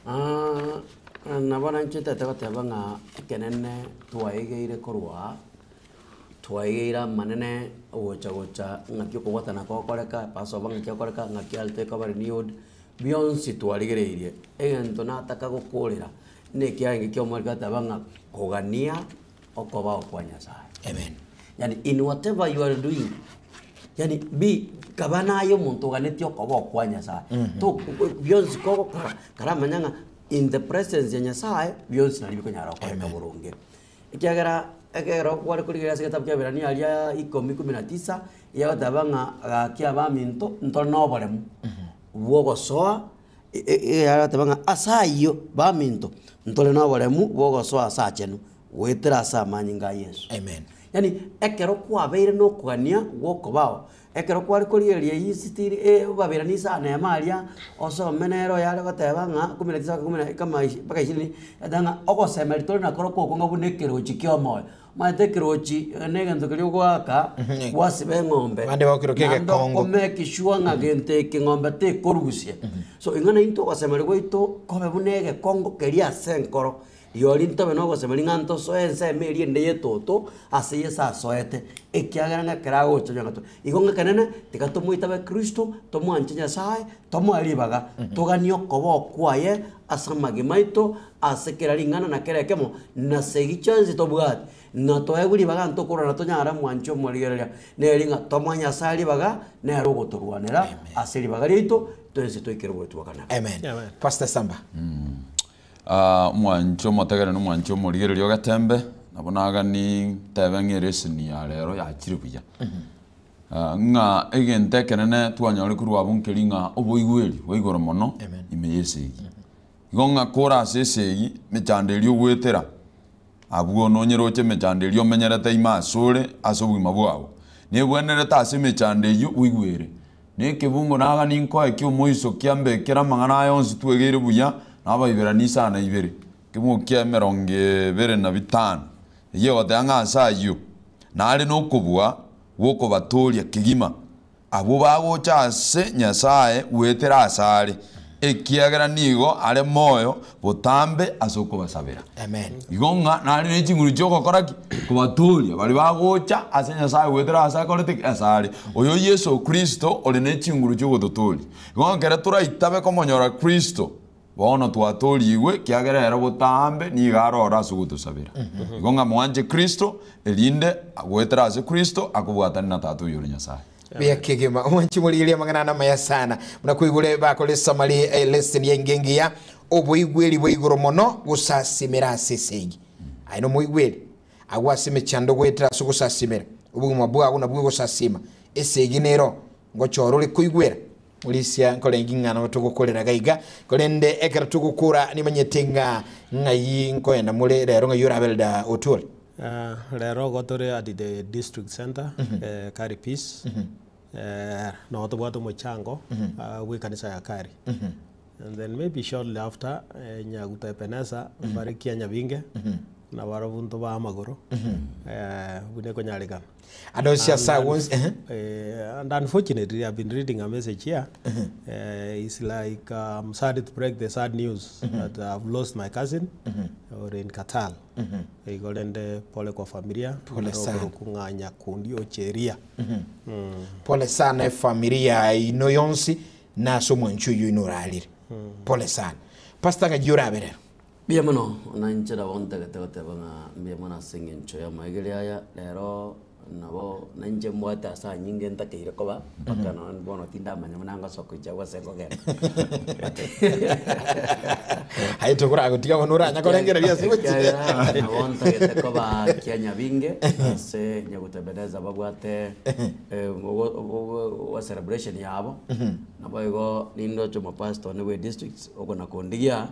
Ah, nabo nanchete goteba ng'a ekenene twaigeire korwa twaigeire amanene ogocha gocha ng'aki okobwatana gokoreka passover ng'aki okoreka ng'aki altar ekoba renewed bionsi twarigereirie egento nataka gokorera na ekiarenge kia omoriki ateba ng'a kogania okobao kwa Nyasaye. Amen. Yani in whatever you are doing yani be kaba naye omonto oganetie okobao kwa Nyasaye to bionsi kogokora karamanya ng'a in the presence ya Nyasaye bionsi nari bikonyara gokoreka boronge. Ekiagera ekero kware korigereria ase egetabu kia Abaebrania aria ikomi kumi na tisa, egoteba ng'a gaki abaminto ntore na oboremu bwa ogosoa egoteba ng'a ase ayio baminto ntore na oboremu bwa ogosoa ase achenu goetera ase amanyinga a Yeso. Amen. Yaani ekero kwabeire na okogania gwa okobao, ekero kware korigereria eyisitiri obaberani isano emo aria, osome nere oyare goteba ng'a kumi na tisa mpaka kumi na kama ishi mpaka ishirini, eteba ng'a ogosemeria tore nakorokwo okwo ng'a buna ekerochi kia omoyo. Omanyete ekerochi na egento keria ogoaka, gwasiba eng'ombe, Abande bagokeroka naende egekongo. okomake sure ng'a gento eke ng'ombe tekorusia. So ing'ana intwe ogosemeria gwaito kobe buna egekongo keria ase enkoro, Rirorio ntobe nogosemeria ng'a ntosoe ensemo eria ende y'etoto ase Yeso asoete, ekiagera ng'a ekero agocha onye agatwa. Igo ng'a ekenene, tiga tomoitabe Kristo, tomwanche Nyasaye, tomoe ribaga, toganie okobao kwaye ase amagima aito, ase kera ring'ana na kera ekemo, na segi chionsi tobwate, na toegwe ribaga ntokorwana tonyare mwanche omorigereria, neri ng'a tomoe Nyasaye ribaga, nere ogotorwanera ase ribaga riaito, twensi toikere ogoetwa kanaka. Amen. Amen. Pastor Samba. Omwanche omotegere na omwanche omorigereria ogetembe, nabo nagani ntebe ng'a ereseni ya rero yachire buya. Ng'a egento ekenene twanyore korwa abwo nkeri ng'a oboigweri bwa igoro mono ime ya esegi. Igo ng'a kore ase esegi, emechando eria ogoetera, abwo nonyeroche emechando eria omenyerete ime asore ase obogima bwao. Nebwenerete ase emechando eyio oigwere. Na ekebungo nagani nkoe ki'omoiso kiambekere amang'ana aya onsi twegeire buya na Abaiberania isano na ibere, ekebungo kia emerongo ebere na bitano, eyio egoteba ng'a ase ayio nare nokobua gw'okobatooria kegima abwo bagocha ase Nyasae goetera asare, ekiagera nigo are moyo botambe ase okobasabera. Amen. Igo ng'a nare ne chinguru chi'ogokora ki? Kobatooria baria bagocha ase Nyasae goetera ase akorete ki? Asare. Oyo Yeso Kristo ore ne chinguru chi'ogototooria. Igo ekero toraitabe komonyora Kristo, bono twatoorigwe, ekiagera ere botambe nigo arore ase ogotosabera. Igo ng'a mwanche Kristo, erinde goetera ase Kristo akobwatane na Tata oyore Nyasae. Buya kegima. Omwanchi morigereria amang'ana ane amaya sana. Buna kwaigure bakore esamari eleseni enge engiya, oboigweri bwa igoro mono gosasimera ase esegi. Aye nomoigweri, agwo ase emechando goetera ase ogosasimera. Obogima bwao nabwo ogosasima. Esegi nero ngochora ore koigwera. Morisia nkorengi ng'a nabo togokorera iga iga, korende ekero togokora nimanyete ng'a ng'ai nkoenda more rero ng'ai orabe Elder Otwori. Rero igo tore at the district centre, Kari Peace, nabo tobwate omochango bwe ekanisa ya Kari. And then maybe shortly after, Nyaguta Ebeneza, mbare kia Nyabinge, nabarabwo ntobae amagoro, buna ekonyarekana. Ande onsi ase agwo onsi ehe. And unfortunately I've been reading a message here, it's like I'm sad to break the sad news that I've lost my cousin ore in Qatar. Igo rende pole kwa familia, Pole sana. okorokwa ng'a Nyakundi Ocheria. Pole sana efamiri yaino yonsi na ase omwanchi oyio oino orarire. Pole sana. Pastor ng'aki orabe rero? Mbuya mono, na inche nabo ntagete goteba ng'a mbuya mono ase eng'encho y'amaegeri aya, rero nabo na inche mbwate ase anyinge ntakeire koba, mpaka nonye bono tindamanya buna ngosoka gochia agwo ase nkogenda. Aye tokoragotiga bono oranya korengereria ase gochia. Ekiagera nabo ntagete koba kia Nyabinge ase Nyagutebeneza babwate celebration yabo, naboigo nindoche omopastor one bwe district okona kondigia.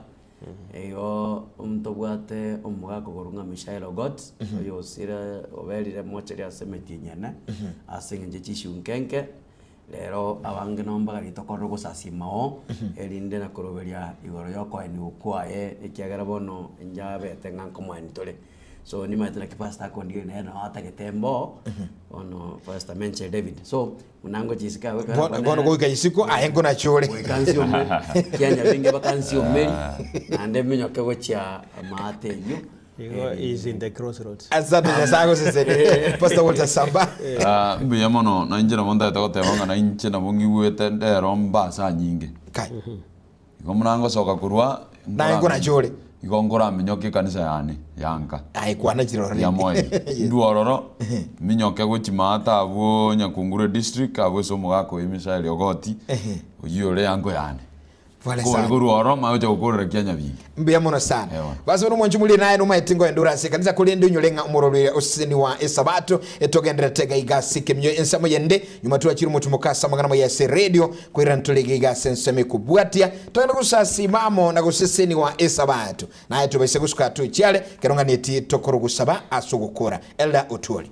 Igo ntobwate omogaka okorwa ng'a Mishael Ogot, oyosire oberire mocheri ase emetienyi ene, ase eng'encho ye chishunkenke, rero abange nabo mbagarie tokorere ogosasima oo, erinde na koroberia igoro ya okoeniwa kwaye ekiagera bono inche abete ng'a nkomoeni tore. So nimanyete naki pastor akondigeria nere noo atagete mboo, bono pastor Menche David. So buna ngochia isiko abwo ekero Bono nakwana bono nere, goika isiko aye nkonachore. goika nsiome kianya binge mpaka nsiomeri naende minyoke gochia amaate eyio. Igo is in the crossroads. Asante Nyasaye agosesenie. Pastor Walter Samba. Ah, mbuya mono, na inche nabo ntagete goteba ng'a na inche nabo ng'igwete ndero mba ase anyinge. Kai. Igo buna ngosoka korwa, Naye nkonachore. Igo nkoraminyoke ekanisa yane ya nka. Aye kwana chiroro Ya moerio. Ndue ororo, minyoke gochia maate abwo Nyakunguru edistrict, abwo ase omogaka oye Misael Ogoti, oyio ore eanko yane. Pole Kore sana. korwa ororo, manye gocha gokorera kia Nyabingi. Mbuya mono sana. Ewa. Basi bono omwanchi morie naye nomaete ngoenda ore ase ekanisa korende onyore ng'a omororere oseseniwa esabato etogendererete iga iga ase ekeminyo ensemo yende nyuma twachire omotumoka ase amang'ana amaya ase radio koirana tore iga iga ase ensemo ekobwatia togende gosasima amo na goseseniwa esabato naye tobaise gosuka tochiare kero ng'anetie tokore ogosaba ase ogokora Elder Otwori.